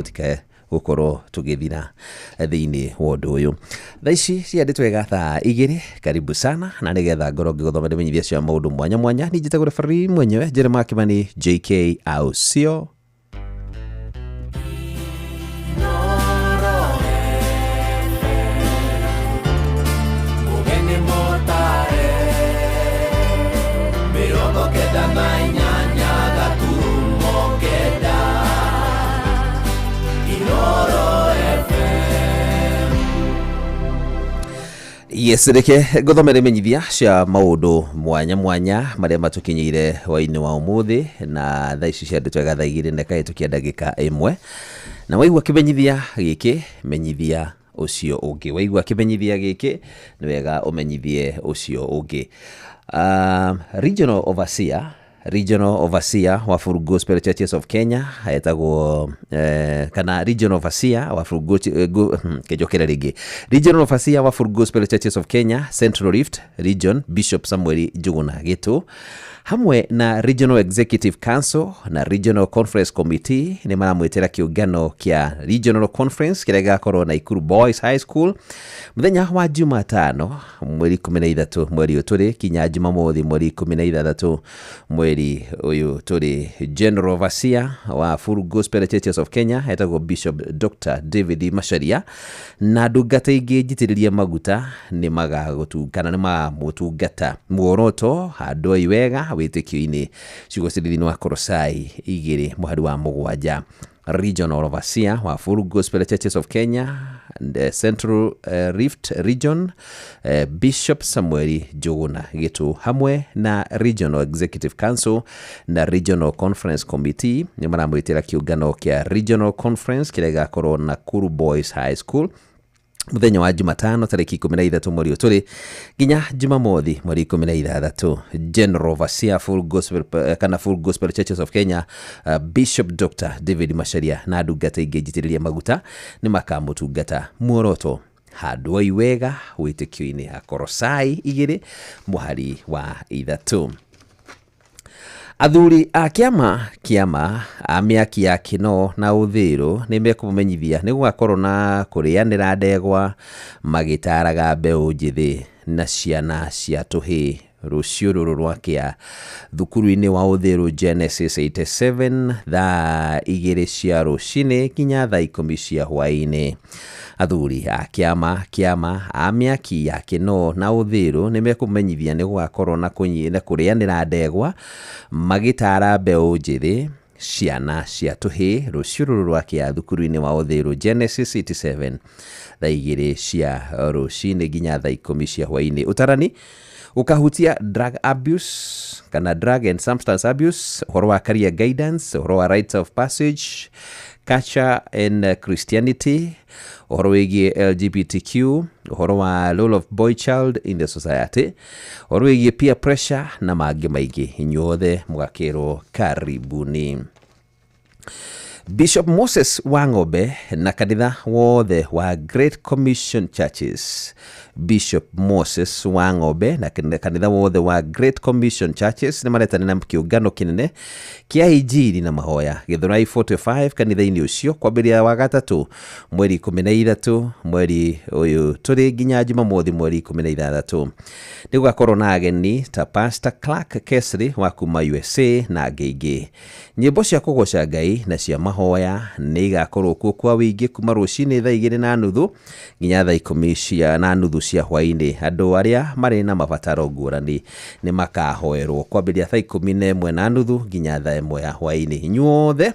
Tũtikae gũkorwo tũgĩthira thĩinĩ wa ũndũ ũyũ. Thaa ici ciandĩtwo wega thaa 2. Karibu sana, na nĩgetha ngorwo ngĩgũthomera imenyithia cia maũndũ mwanya mwanya. Niĩ njĩtagwo referee mwenyewe Jeremiah Kimani JK, au sio? Mũgeni mũtare 98.9 Inoro FM. Yes, reke ngũthomere imenyithia cia maũndũ mwanya mwanya marĩa matũkinyĩire hwainĩ wa ũmũthĩ. Na thaa ici ciandĩtwo wega thaa 2 na kahĩtũkia ndagĩka 1. Na waigua kĩmenyithia gĩkĩ, menyithia ũcio ũngĩ. Waigua kĩmenyithia gĩkĩ, nĩ wega ũmenyithie ũcio ũngĩ. Regional overseer wa Full Gospel Churches of Kenya etagwo kana regional overseer wa Full Go, kĩnjokere rĩngĩ, regional overseer wa Full Gospel Churches of Kenya Central Rift Region, Bishop Samuel Njuguna Gitu, hamwe na Regional Executive Council na Regional Conference Committee nĩ maramwĩtĩra kĩũngano kĩa Regional Conference kĩrĩa gĩgakorwo Nakuru Boys High School mũthenya wa Jumatano mweri 13 mweri ũyũ tũrĩ kinya Jumamothi mweri 16 mweri ũyũ tũrĩ. General Overseer wa Full Gospel Churches of Kenya etagwo Bishop Dr David Macharia na ndungata ingĩ njitĩrĩrie maguta nĩ magagũtungana, nĩ magamũtungata. Muoroto, handũ ai wega wĩtĩkio-inĩ, ciugo cirĩ thĩinĩ wa Kolosai 2 mũhari wa 7. Regional Overseer wa Full Gospel Churches of Kenya and Central Rift Region, Bishop Samuel Njuguna Gitu, hamwe na Regional Executive Council na Regional Conference Committee nĩ maramwĩtĩra kĩũngano kĩa Regional Conference kĩrĩa gĩgakorwo Nakuru Boys High School mũthenya wa Jumatano tarĩki 13 mweri ũyũ tũrĩ nginya Jumamothi mweri 16. General Overseer Full Gospel, kana Full Gospel Churches of Kenya, Bishop Dr David Macharia na ndungata ingĩ njitĩrĩrie maguta nĩ makamũtungata. Muoroto, handũ oi wega wĩtĩkio-inĩ, Akorosai 2 mũhari wa 3. Athuri a kĩama a mĩaki ya Kĩno na Ũthĩrũ nĩ mekũmenyithia nĩ gũgakorwo na kũrĩanĩra ndegwa magĩtaraga mbeũ njĩthĩ na ciana cia tũhĩĩ rũciũ rũrũ rwakĩa thukuru-inĩ wa Ũthĩrũ Genesis 87 thaa 2 cia rũcinĩ nginya thaa 10 cia hwaĩ-inĩ. Athuri a kĩama a mĩaki ya Kĩno na Ũthĩrũ nĩ mekũmenyithia nĩ gũgakorwo na kũrĩanĩra ndegwa magĩtara mbeũ njĩthĩ, ciana cia tũhĩĩ rũciũ rũrũ rwakĩa thukuru-inĩ wa Ũthĩrũ Genesis 87 thaa 2 cia rũcinĩ nginya thaa 10 cia hwaĩ-inĩ. Ũtarani ũkahutia drug abuse kana drug and substance abuse, ũhoro wa career guidance, ũhoro wa rites of passage, culture and Christianity, ũhoro wĩgiĩ LGBTQ, ũhoro wa role of boy child in the society, ũhoro wĩgiĩ peer pressure na mangĩ maingĩ. Inyuothe mũgakĩrwo karibuni. Bishop Moses Wang'ombe na kanitha wothe wa Great Commission Churches, Bishop Moses Wang'ombe na kanitha wothe wa Great Commission Churches nĩ maretanĩra kĩũngano kĩnene kĩa injiri na mahoya Gĩthũrai 45 kanitha-inĩ ũcio kwambĩrĩria wa gatatũ mweri 13 mweri ũyũ tũrĩ nginya Jumamothi mweri 16. Nĩ gũgakorwo na ageni ta Pastor Clark Kesley wa kuma USA na angĩ aingĩ. Nyĩmbo cia kũgoca Ngai na cia mahoya nĩ igakorwo kuo kwa wĩingĩ kuma rũcinĩ thaa 2:30 nginya thaa 10 cia na nuthu cia hwaĩ-inĩ. Andũ arĩa marĩ na mabataro ngũrani nĩ makahoerwo kwambĩrĩria thaa 11:30 nginya thaa 1 ya hwaĩ-inĩ. Inyuothe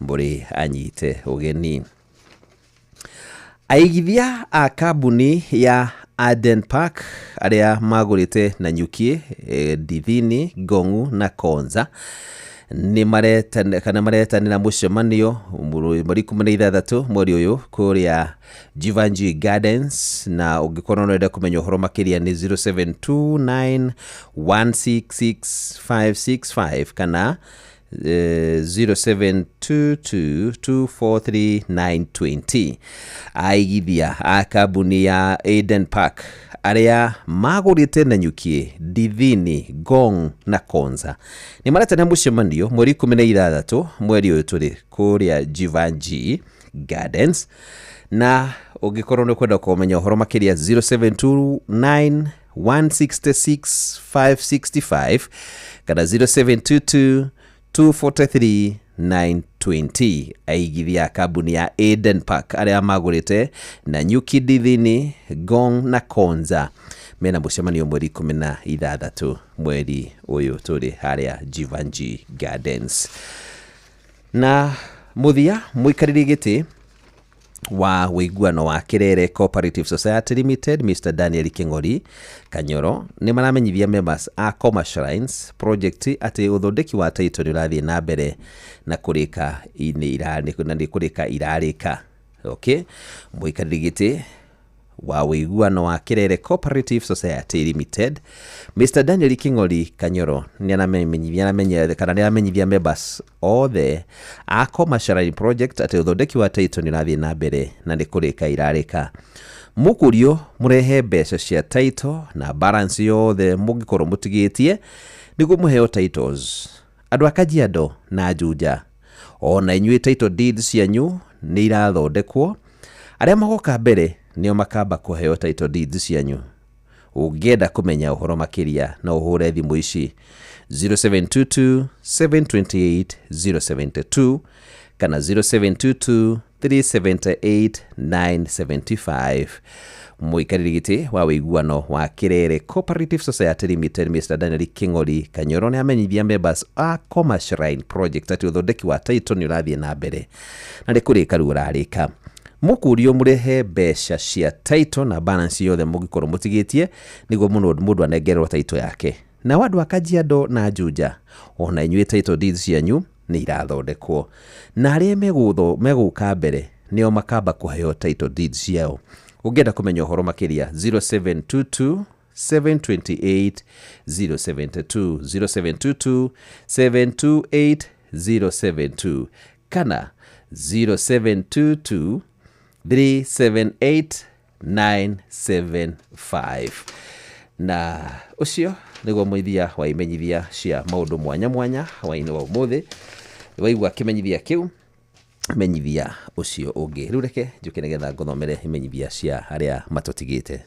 mũrĩ anyite ũgeni. Aigithia a kambuni ya Aden Park arĩa magũrĩte Nanyuki, Ndithini, Ngongu na Konza nĩ kana maretanĩra mũcemanio mweri 16 mweri ũyũ kũrĩa Jivanjee Gardens. Na ũngĩkorwo no ũrenda kũmenya ũhoro makĩria nĩ 0729166565 kana 0722243920. Aigithia a kambuni ya Eden Park arĩa magũrĩte Nanyuki, Ndithini, Ngong na Konza nĩ maretana mũcemanio mweri 16 mweri ũyũ tũrĩ kũrĩa Jivanjee. Gardens. Na ũngĩkorwo nĩ ũkwenda kũmenya ũhoro makĩria, 0729 166 565 kana 0722 243 920. Aigithia a kambuni ya Eden Park arĩa magũrĩte na Nyuki, Ndithini, Ngong na Konza mena mũcemanio mweri 16 mweri ũyũ tũrĩ harĩa Jivanji Gardens. Na mũthia, mũikarĩri gĩtĩ wa ũiguano wa Kirere Cooperative Society Limited, Mr Daniel King'ori Kanyoro, nĩ maramenyithia members a Commercial Lines Project atĩ ũthondeki wa title nĩ ũrathiĩ na mbere na kũrĩka na nĩ kũrĩka irarĩka. Okay, mũikarĩri gĩtĩ wa ũiguano wa Kirere Cooperative Society Limited, Mr Daniel King'ori Kanyoro, nĩ aramenyithia members othe a Commercial Line Project atĩ ũthondeki wa title nĩ ũrathiĩ na mbere na nĩ kũrĩka irarĩka. Mũkũrio mũrehe mbeca cia title na balance yothe mũngĩkorwo mũtigĩtie nĩguo mũheo titles. Andũ a Kajiado na Juja, ona inyuĩ title deeds cianyu nĩ irathondekwo. Arĩa magoka mbere nĩo makamba kũheo title deeds cianyu. Ũngĩenda kũmenya ũhoro makĩria, no ũhũre thimũ ici: 0722 728 072 kana 0722 378 975. Mũikarĩri gĩtĩ wa ũiguano wa Kirere Cooperative Society Limited, Mr Daniel King'ori Kanyoro, nĩ amenyithia members a Commercial Line Project atĩ ũthondeki wa title nĩ ũrathiĩ na mbere na nĩ kũrĩka rĩu ũrarĩka. Mũkũrio mũrehe mbeca cia title na balance yothe mũngĩkorwo mũtigĩtie nĩguo mũndũ anengererwo title yake. Nao andũ a Kajiado na Juja, ona inyuĩ title deeds cianyu nĩ irathondekwo, na arĩa megũka mbere nĩo makamba kũheo title deeds ciao. Ũngĩenda kũmenya ũhoro makĩria, 0722 728 072, 0722 728 072 kana 0722 378 975. Na ũcio nĩguo mũithia wa imenyithia cia maũndũ mwanya mwanya hwaĩ-inĩ wa ũmũthĩ. Waigua kĩmenyithia kĩu, menyithia ũcio ũngĩ. Rĩu reke njũke nĩgetha ngũthomere imenyithia cia arĩa matũtigĩte.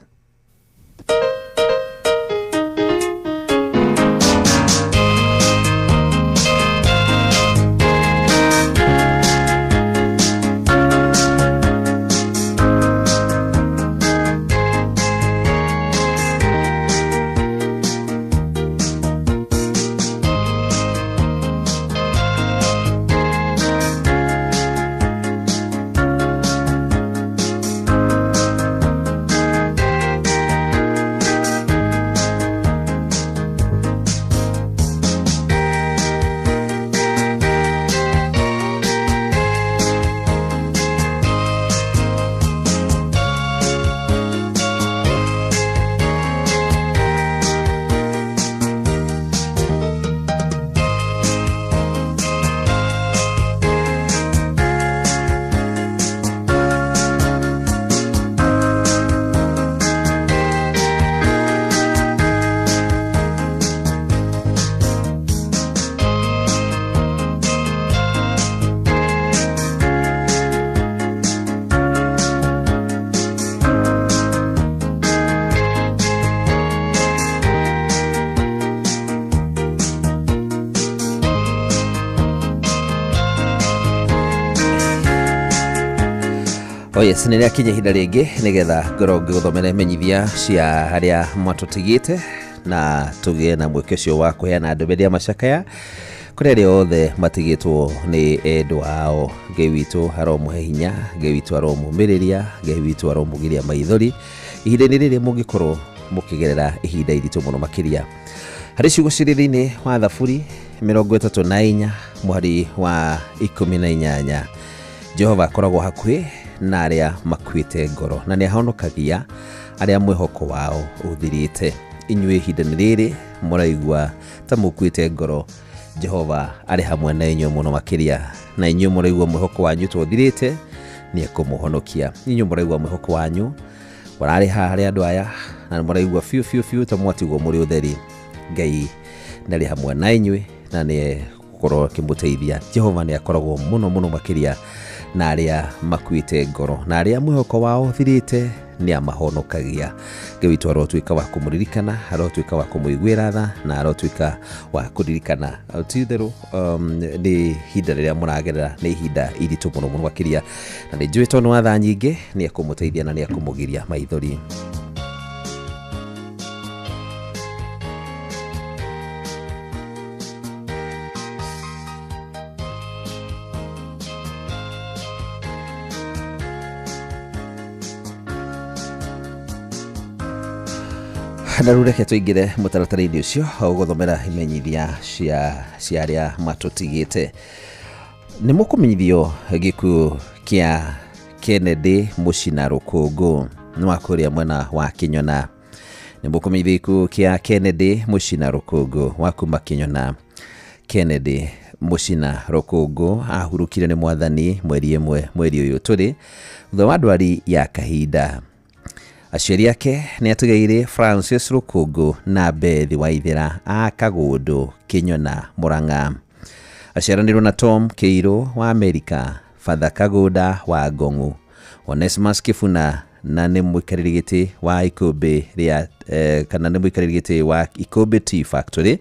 Oh yes, nĩ rĩakinya ihinda rĩngĩ nĩgetha ngorwo ngĩgũthomera imenyithia cia arĩa matũtigĩte na tũgĩe na mweke ũcio wa kũheana ndũmĩrĩri ya macakaya kũrĩ arĩa othe matigĩtwo nĩ endwa ao. Ngai witũ aromũhe hinya, Ngai witũ aromũmĩrĩria, Ngai witũ aromũgiria maithori ihinda-inĩ rĩrĩ mũngĩkorwo mũkĩgerera ihinda iritũ mũno makĩria. Harĩ ciugo cirĩ thĩinĩ wa Thaburi 34 mũhari wa 18, Jehova akoragwo hakuhĩ na arĩa makuĩte ngoro na nĩ ahonokagia arĩa mwĩhoko wao ũthirĩte. Inyuĩ ihinda-inĩ rĩrĩ mũraigua ta mũkuĩte ngoro, Jehova arĩ hamwe na inyuĩ mũno makĩria. Na inyuĩ mũraigua mwĩhoko wanyu tũthirĩte, nĩ ekũmũhonokia. Inyuĩ mũraigua mwĩhoko wanyu ũrarĩ haha harĩ andũ aya na mũraigua biũ biũ biũ ta mwatigwo mũrĩ ũtheri, Ngai ndarĩ hamwe na inyuĩ na nĩ gũkorwo akĩmũteithia. Jehova nĩ akoragwo mũno mũno makĩria Na arĩa makuĩte ngoro na arĩa mwĩhoko wao ũthirĩte nĩ amahonokagia. Ngai witũ arotuĩka wa kũmũririkana, arotuĩka wa kũmũiguĩra tha, na arotuĩka wa kũririkana ti itherũ. Nĩ ihinda rĩrĩa mũragerera nĩ ihinda iritũ mũno mũno makĩria, na nĩ njũĩ tondũ wa tha nyingĩ nĩ ekũmũteithia na nĩ ekũmũgiria maithori. Na rĩu reke tũingĩre mũtaratara-inĩ ũcio ũgũthomera imenyithia cia arĩa matũtigĩte. Nĩ mũkũmenyithio gĩkuũ kĩa Kennedy Mũcina Rũkũngũ, nĩ wa kũrĩa mwena wa Kĩnyona. Nĩ mũkũmenyithio gĩkuũ kĩa Kennedy Mũcina Rũkũngũ wa kuma Kĩnyona. Kennedy Mũcina Rũkũngũ ahurũkire nĩ Mwathani 1 mweri ũyũ tũrĩ, thutha wa ndwari ya kahinda. Aciari ake nĩ atigaire Francis Rũkũngũ na Beth Waithera a Kagũndũ, Kĩnyona, Mũrang'a. Aciaranĩirwo na Tom Kĩirũ wa Amerika, Father Kagũnda wa Ngong'u, Onesmus Kĩbuna, na nĩ mũikarĩri gĩtĩ wa ikũmbĩ rĩa kana nĩ mũikarĩri gĩtĩ wa Ikũmbĩ Tea Factory,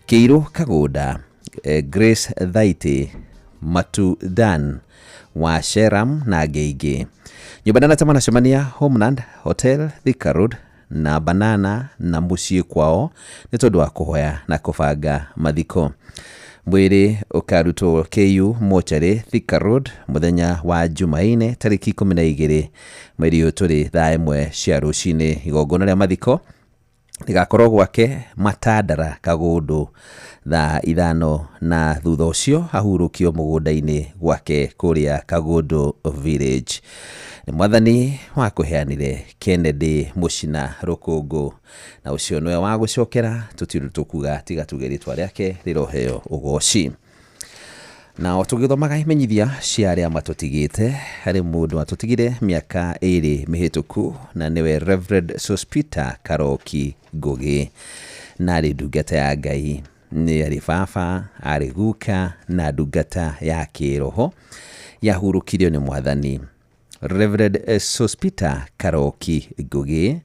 Kĩirũ Kagũnda, Grace Thaitĩ, Matu Dan wa Sheram na angĩ aingĩ. Nyũmba ndanacemania Homeland Hotel, Thika Road na Banana na mũciĩ kwao nĩ tondũ wa kũhoya na kũbanga mathiko. Mwĩrĩ ũkarutwo KU Mochari, Thika Road, mũthenya wa Jumaine tarĩki 12 mweri ũyũ tũrĩ, thaa 1 cia rũcinĩ. Igongona rĩa mathiko rĩgakorwo gwake Matandara, Kagũndũ, thaa 5, na thutha ũcio ahurũkio mũgũnda-inĩ gwake kũrĩa Kagũndũ Village. Nĩ Mwathani wa kũheanire Kennedy Mũcina Rũkũngũ, na ũcio nĩwe wa gũcokera. Tũtirĩ tũkuga tiga tuge rĩtwa rĩake rĩroheo ũgoci. Na o tũgĩthomaga imenyithia cia arĩa matũtigĩte, harĩ mũndũ watũtigire mĩaka 2 mĩhĩtũku, na nĩwe Reverend Sospita Karoki Ngũgĩ, na arĩ ndungata ya Ngai, nĩ arĩ baba, arĩ guka na ndungata ya kĩroho yahurũkirio nĩ Mwathani. Reverend Sospita Karoki Ngũgĩ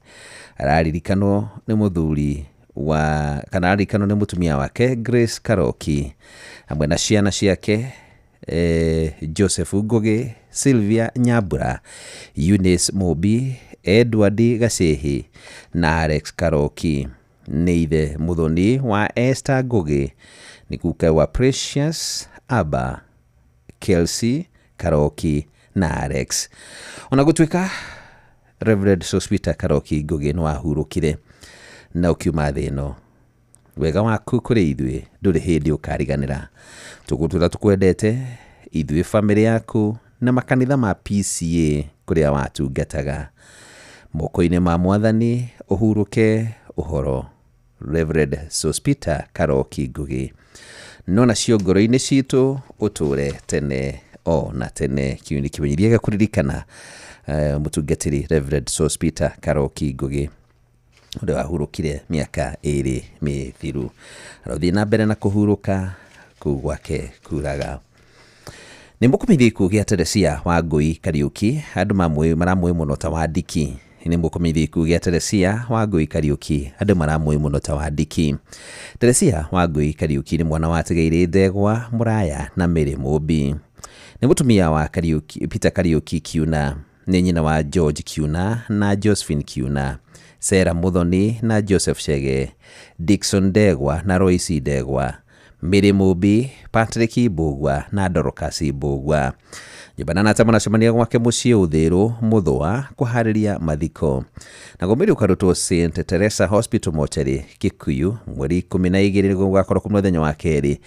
araririkanwo nĩ mũthuri wa kana araririkanwo nĩ mũtumia wake Grace Karoki, hamwe na ciana ciake Joseph Ngũgĩ, Sylvia Nyambura, Eunice Mũmbi, Edward Gacehi na Alex Karoki. Nĩ ithe mũthoni wa Esther Ngũgĩ, nĩ guka wa Precious, Abba, Kelsey Karoki na Alex. Ona gũtuĩka Reverend Sospita Karoki Ngũgĩ nĩ wahurũkire na ũkiuma thĩ ĩno, wega waku kũrĩ ithuĩ ndũrĩ hĩndĩ ũkariganĩra. Tũgũtũra tũkwendete ithuĩ bamĩrĩ yaku na makanitha ma PCA kũrĩa watungataga. Moko-inĩ ma Mwathani ũhurũke ũhoro, Reverend Sospita Karoki Ngũgĩ, no nacio ngoro-inĩ citũ ũtũre tene o na tene. Kĩu nĩ kĩmenyithia gĩa kũririkana mũtungatĩri Reverend Sospita Karoki Ngũgĩ, ũrĩa wahurũkire mĩaka 2 mĩthiru. Arothiĩ na mbere na kũhurũka kũu gwake kuraga. Nĩ mũkũmenyithia gĩkuũ gĩa Teresia wa Ngũi Kariũki, andũ maramũĩ mũno ta Wandiki. Nĩ mũkũmenyithia gĩkuũ gĩa Teresia wa Ngũi Kariũki, andũ maramũĩ mũno ta Wandiki. Teresia wa Ngũi Kariũki nĩ mwana wa Tigairĩ Ndegwa Mũraya na Mary Mũmbi. Nĩ mũtumia wa Kariũki, Peter Kariũki Kiuna, nĩ nyina wa George Kiuna na Josephine Kiuna, Sarah Muthoni na Joseph Chege, Dickson Ndegwa na Royce Ndegwa, Mary Mũmbi, Patrick Mbũgua na Dorcas Mbũgua. Nyũmba na nata manacemania gwake mũciĩ Ũthĩrũ Mũthũa kũharĩria mathiko. Naguo mwĩrĩ ũkarutwo St Teresa Hospital Mortuary, Kikuyu, mweri 12, nĩguo gũgakorwo kũrĩ mũthenya wa kerĩ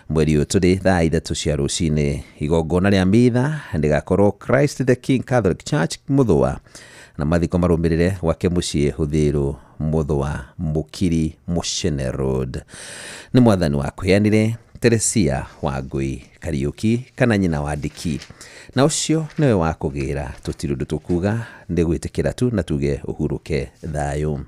mweri ũyũ tũrĩ, thaa 3 cia rũcinĩ. Igongona rĩa mitha rĩgakorwo Christ the King Catholic Church, Mũthũa, na mathiko marũmĩrĩre gwake mũciĩ Ũthĩrũ Mũthũa, Mũkiri Mũcene Road. Nĩ Mwathani wakũheanire Teresia wa Ngũi Kariũki kana nyina wa Ndiki, na ũcio nĩwe wa kũgĩra. Tũtirĩ ũndũ tũkuga, nĩ gwĩtĩkĩra tu na tuge ũhurũke thayũ.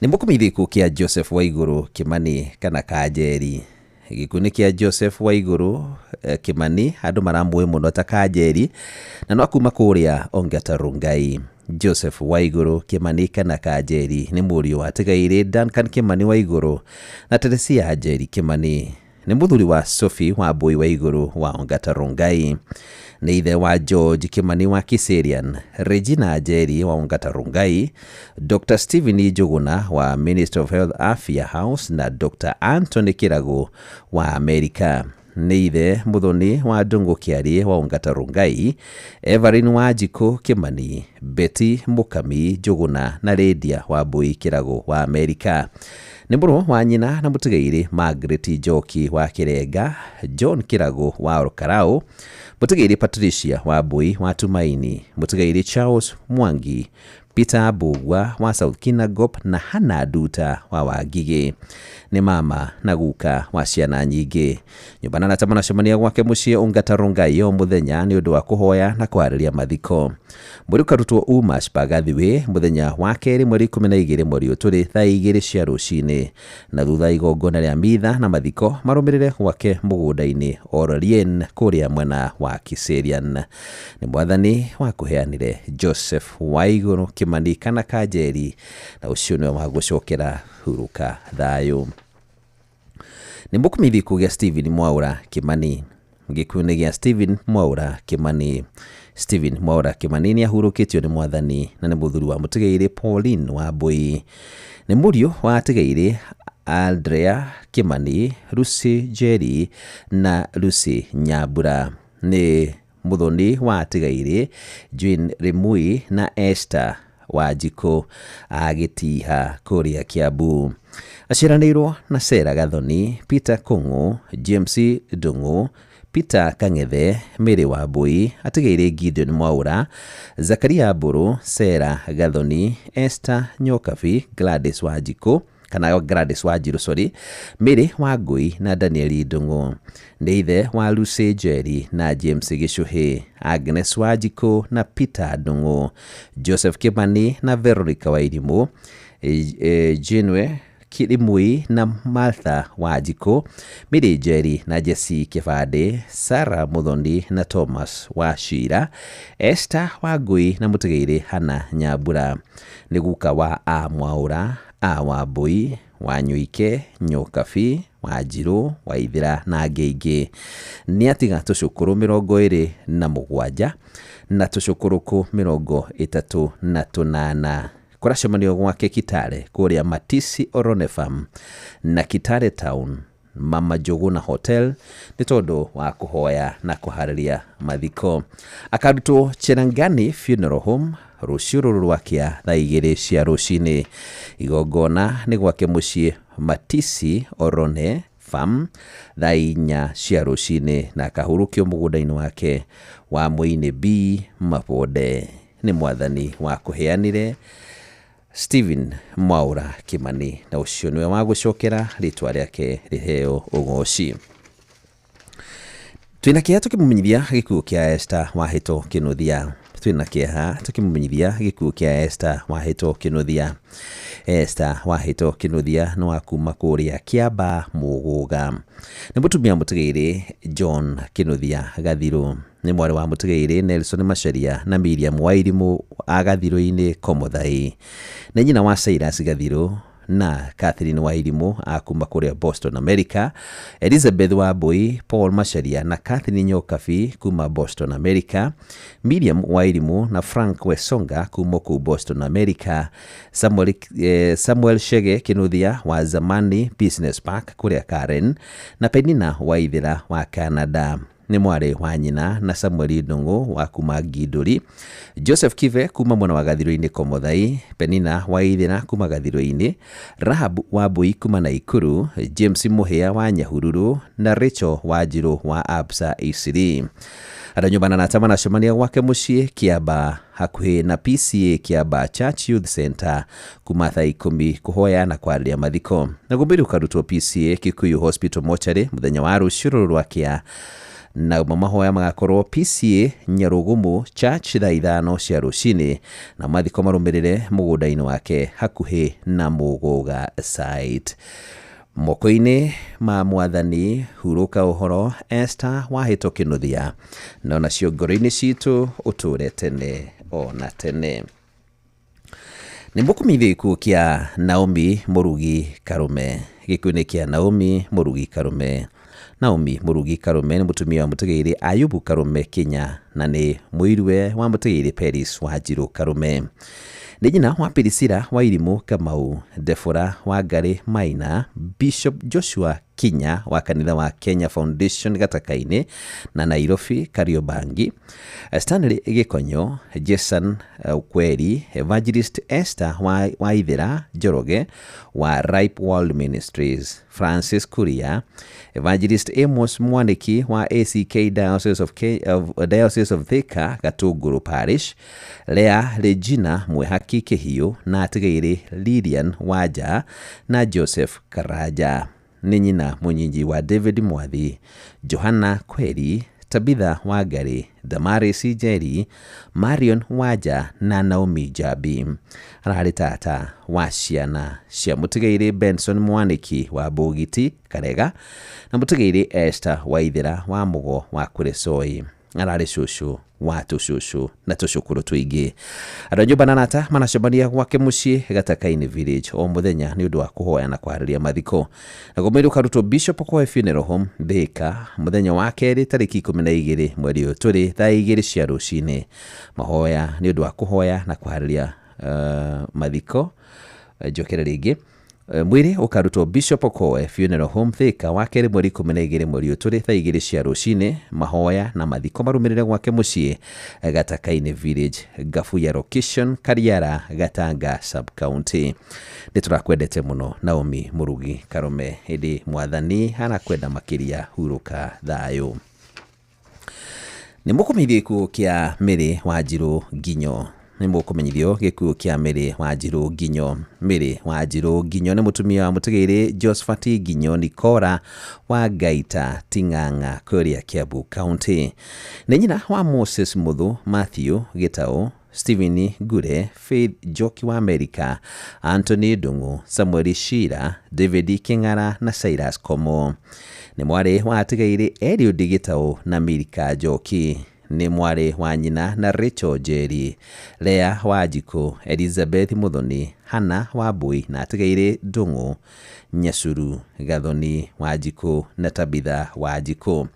Nĩ mũkũmenyithia gĩkuũ kĩa Joseph Waigũrũ Kĩmani kana Kanjeri. Gĩkuũ nĩ kĩa Joseph Waigũrũ Kĩmani, andũ maramũĩ mũno ta Kanjeri, na no kuma kũrĩa Ongata Rongai. Joseph Waigũrũ Kĩmani kana Kanjeri nĩ mũriũ wa Tigairĩ Duncan Kĩmani Waigũrũ na Teresia Njeri Kĩmani. Nĩ mũthuri wa Sophie Wambui Waigũrũ wa Ongata Rongai. Nĩ ithe wa George Kĩmani wa Kiserian, Regina Njeri wa Ongata Rongai, Dr. Stephen Njuguna wa Ministry of Health Afya House na Dr. Anthony Kĩragũ wa Amerika. Nĩ ithe Muthoni wa Ndũng'ũ Kĩarie wa Ongata Rongai, Everin Wanjikũ Kĩmani, Betty Mũkami Njuguna na Lydia Wambui Kĩragũ wa Amerika. Nĩ mũrũ wa nyina na mũtigairĩ Margaret Njoki wa Kĩrenga, John Kĩragũ wa Olkarau, mũtigairĩ Patricia Wambui wa Tumaini, mũtigairĩ Charles Mwangi, Peter Mbugua wa South Kinangop na Hannah Nduta wa Wangigĩ. Nĩ mama na guka wa ciana nyingĩ. Nyũmba na arata maracemania gwake mũciĩ Ongata Rongai o mũthenya nĩ ũndũ wa kũhoya na kwarĩria mathiko. Mwĩrĩ ũkarutwo Umash Mbagathi Way mũthenya wa kerĩ mweri 12 mweri ũyũ tũrĩ thaa 2 cia rũcinĩ, na thutha igongona rĩa mitha na mathiko marũmĩrĩre gwake mũgũnda-inĩ Ororien kũrĩa mwena wa Kiserian. Nĩ mwathani wa kũheanire Joseph Waigũrũ Kĩmani kana Kanjeri, na ũcio nĩwe wa gũcokera huruka thayũ. Nĩ mũkumithi gĩa Stephen Mwaũra Kĩmani. Gĩkuũ-inĩ gĩa Stephen Mwaũra Kĩmani. Stephen Mwaũra Kĩmani nĩ ahurũkĩtio nĩ mwathani na nĩ mũthuri wa mũtigairĩ Pauline Wambui. Nĩ mũriũ wa atigairĩ Andrea Kĩmani, Lucy Njeri na Lucy Nyambura. Nĩ mũthoni wa atigairĩ Jane Rimui na Esther Wanjikũ a Gĩtiha kũrĩa Kiambu. Aciaranĩirwo na Sarah Gathoni, Peter Kũng'ũ, James Ndung'u, Peter Kang'ethe, Mary Wambui, atigairĩ Gideon Mwaũra, Zakaria Mbũrũ, Sarah Gathoni, Esther Nyokabi, Gladys Wanjikũ kana Gladys Wanjirũ sorry, Mary Wangui na Daniel Ndung'u. Nĩ ithe wa Lucy Njeri na James Gĩcũhĩ, Agnes Wanjikũ na Peter Ndung'u, Joseph Kĩmani na Veronica Wairimũ, Jenwe Kirimui na Martha Wanjikũ, Mary Njeri na Jesse Kĩbandĩ, Sarah Muthoni na Thomas Wachira, Esther Wangui na mũtigairĩ Hannah Nyambura. Nĩ guka wa A Mwaũra, A Wambui, Wanyuike, Nyokabi, Wanjirũ, Waithĩra na angĩ aingĩ. Nĩ atiga tũcũkũrũ 27 na tũcũkũrũkũ 38. Kũracemanio gwake Kitale kũrĩa Matisi Orone Farm na Kitale Town Mama Njuguna Hotel nĩ tondũ wa kũhoya na kũharĩria mathiko. Akarutwo Cherangani Funeral Home rũciũ rũrũ rwakĩa thaa 2 cia rũcinĩ. Igongona nĩ gwake mũciĩ Matisi Orone Farm thaa 4 cia rũcinĩ na akahurũkio mũgũnda-inĩ wake wa Mũinĩ B Mabonde. Nĩ mwathani wa kũheanire Stephen Mwaũra Kĩmani, na ũcio nĩwe wa gũcokera rĩtwa rĩake rĩheo ũgoci. Twĩna kĩeha tũkĩmũmenyithia gĩkuũ kĩa Esther Wahĩto Kĩnuthia. Twĩna kĩeha tũkĩmũmenyithia gĩkuũ kĩa Esther Wahĩto Kĩnuthia. Esther Wahĩto Kĩnuthia nĩ wa kuma kũrĩa Kĩamba Mũgũga. Nĩ mũtumia mũtigairĩ John Kĩnuthia Gathirũ. Nĩ mwarĩ wa mũtigairĩ Nelson Macharia na Miriam Wairimũ a Gathirũ-inĩ Komothai. Nĩ nyina wa Cyrus Gathirũ na Catherine Wairimũ a kuma kũrĩa Boston America, Elizabeth Wambui, Paul Macharia na Catherine Nyokabi kuma Boston America, Miriam Wairimũ na Frank Wesonga kuma kũu Boston America, Samuel Shege Kĩnuthia wa Zamani Business Park kũrĩa Karen na Penina Waithĩra wa Canada. Nĩ mwarĩ wa nyina na Samuel Ndung'u wa kuma Ngindũri, Joseph Kive kuma mwena wa Gathirũ-inĩ Komothai, Penina Waithĩra kuma Gathirũ-inĩ, Rahab Wambui kuma Naikuru, James Mũhĩa wa Nyahururu na Rachel Wanjirũ wa Absa Eastleigh. Andũ a nyũmba na arata maracemania gwake mũciĩ Kĩamba hakuhĩ na PCA Kĩamba Church Youth Center kuma thaa 10 kũhoya na kwarĩria mathiko. Naguo mwĩrĩ ũkarutwo PCA Kikuyu Hospital Mortuary mũthenya wa rũciũ rũrũ rwakĩa, namo mahoya magakorwo PCA Nyarugumu Church thaa 5 cia rũcinĩ, na mathiko marũmĩrĩre mũgũnda-inĩ wake hakuhĩ na Mũgũga site. Moko-inĩ ma Mwathani hurũka ũhoro Esther Wahĩto Kĩnuthia, no nacio ngoro-inĩ citũ ũtũre tene o na tene. Nĩ mũkũmenyithio gĩkuũ kĩa Naomi Mũrugi Karume. Gĩkuũ-inĩ kĩa Naomi Mũrugi Karume. Naomi Mũrugi Karume nĩ mũtumia wa mũtegeire Ayubu Karume Kinya na nĩ mũirue wa mũtegeire Peris Wanjirũ Karume. Nĩ nyina wa Pirisila Wairimũ Kamau, Debora Wangarĩ Maina, Bishop Joshua Kinya wa kanitha wa Kenya Foundation Gataka-inĩ na Nairobi Kariobangi, Stanley Gĩkonyo, Jason Kweri, Evangelist Esther Waithera Njoroge wa Ripe World Ministries, Francis Kuria, Evangelist Amos Mwaniki wa ACK Diocese of, K, of, Diocese of Thika Gatũngũrũ Parish, Lea Regina Mwehaki Kĩhiũ na Atigaire Lilian Wanja na Joseph Karanja. Nĩ nyina mũnyinyi wa David Mwathi, Johanna Kweri, Tabitha Wangari, Damaris Njeri, Marion Wanja na Naomi Njambi. Ararĩ tata wa ciana cia mũtigairĩ Benson Mwaniki wa Mbũgiti Karega na mũtigairĩ Esther Waithera wa Mũgo wa Kuresoi. Ararĩ cũcũ wa tũcũcũ na tũcũkũrũ tũingĩ. Andũ a nyũmba na arata maracemania gwake mũciĩ Gataka-inĩ Village o mũthenya nĩ ũndũ wa kũhoya na kwarĩria mathiko. Naguo mwĩrĩ ũkarutwo Bishop Okoe Funeral Home Thika mũthenya wa kerĩ tarĩki 12 mweri ũyũ tũrĩ thaa 2 cia rũcinĩ. Mahoya nĩ ũndũ wa kũhoya na kwarĩria mathiko. Njokere rĩngĩ. Mwĩrĩ ũkarutwo Bishop Okoe Funeral Home Thika wa kerĩ mweri 12 mweri ũyũ tũrĩ thaa 2 cia rũcinĩ. Mahoya na mathiko marũmĩrĩre gwake mũciĩ Gataka-inĩ Village, Gabuya Location, Kariara, Gatanga Sub County. Nĩ tũrakwendete mũno Naomi Mũrugi Karume, ĩndĩ Mwathani arakwenda makĩria. Hurũka thayũ. Nĩ mũkũmenyithio gĩkuũ kĩa Mary Wanjirũ Nginyo. Nĩ mũkũmenyithio gĩkuũ kĩa Mary Wanjirũ Nginyo. Mary Wanjirũ Nginyo nĩ mũtumia wa mũtigairĩ Josephat Nginyo Nikora wa Ngaita Ting'ang'a kũrĩa Kiambu County. Nĩ nyina wa Moses Muthu, Matthew Gĩtaũ, Stephen Ngure, Faith Njoki wa Amerika, Anthony Ndung'u, Samuel Shira, David King'ara na Cyrus Komo. Nĩ mwarĩ wa atigairĩ Eliud Gĩtaũ na Milka Njoki. Nĩ mwarĩ wa nyina na Rachel Njeri, Lea Wanjikũ, Elizabeth Muthoni, Hannah Wambui na atigairĩ Ndung'u, Nyacuru Gathoni Wanjikũ na Tabitha Wanjikũ.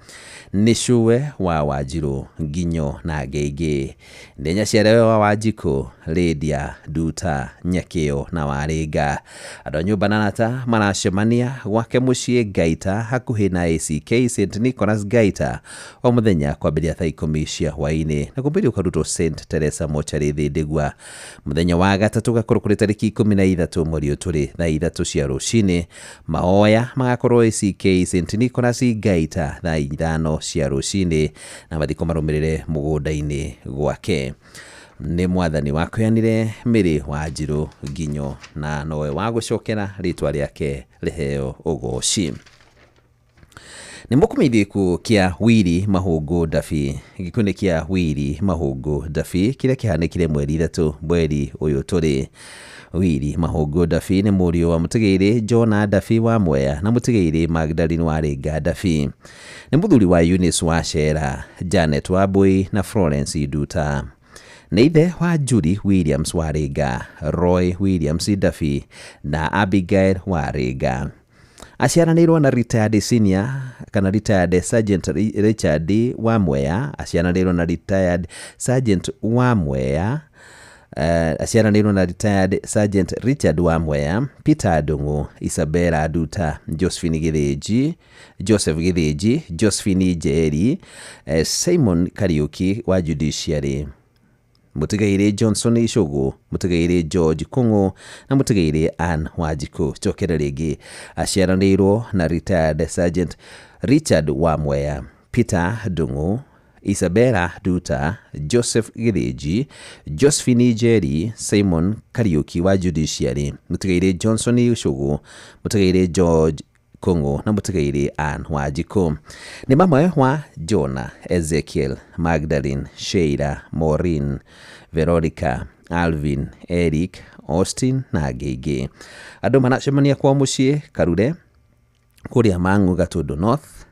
Nĩ cũwe wa Wanjirũ Nginyo na Ngĩngĩ. Nĩ nyaciarawe wa Wanjikũ, Lydia Nduta, Nyakĩo na Warĩnga. Andũ a nyũmba na arata maracemania gwake mũciĩ Ngaita hakuhĩ na ACK St Nicholas Ngaita o mũthenya kwambĩrĩria thaa 10 cia hwaĩ-inĩ na kũmbĩrĩria ũkarutwo St Teresa Mochari Thĩndĩgua. Mũthenya wa gatatũ gakorwo kũrĩ tarĩki 13 mweri ũyũ tũrĩ thaa 3 cia rũcinĩ. Mahoya magakorwo ACK St Nicholas Ngaita thaa 5 cia rũcinĩ na mathiko marũmĩrĩre mũgũnda-inĩ gwake. Nĩ Mwathani wakũheanire Mary Wanjirũ Nginyo na nowe wa gũcokera rĩtwa rĩake rĩheo ũgoci. Nĩ mũkũmenyithio gĩkuũ kĩa Willy Mahũngũ Ndabi. Gĩkuũ nĩ kĩa Willy Mahũngũ Ndabi kĩrĩa kĩhanĩkire mweri 3 mweri ũyũ tũrĩ. Willy Mahũngũ Ndabi nĩ mũriũ wa mũtigairĩ Jona Ndabi wa Mwea na mũtigairĩ Magdalene Warĩnga Ndabi. Nĩ mũthuri wa Eunice Wacera, Janet Wambui na Florence Nduta. Nĩ ithe wa Julie Williams Warĩnga, Roy Williams Ndabi na Abigail Warĩnga. Aciaranĩirwo na retired senior kana retired sergeant Richard wa Mwea, aciaranĩirwo na retired sergeant wa Mwea, aciaranĩirwo na retired sergeant Richard wa Mwea, Peter Ndung'u, Isabella Nduta, Josephine Gĩthĩnji, Joseph Gĩthĩnji, Josephine Njeri, Simon Kariuki wa Judiciary, mũtigairĩ Johnson Icũgũ, mũtigairĩ George Kũng'ũ na mũtigairĩ Ann Wanjikũ. Cokere rĩngĩ, aciaranĩirwo na retired sergeant Richard wa Mwea, Peter Ndung'u, Isabella Nduta, Joseph Gĩthĩnji, Josephine Njeri, Simon Kariuki wa Judiciary, mũtigairĩ Johnson Icũgũ, mũtigairĩ George Kũng'ũ na mũtigairĩ Ann Wanjikũ. Nĩ mamwe wa Jonah, Ezekiel, Magdalene, Sheila, Maureen, Veronica, Alvin, Eric, Austin na angĩ aingĩ. Andũ maracemania kwao mũciĩ Karure Kũrĩa Mang'u Gatundu North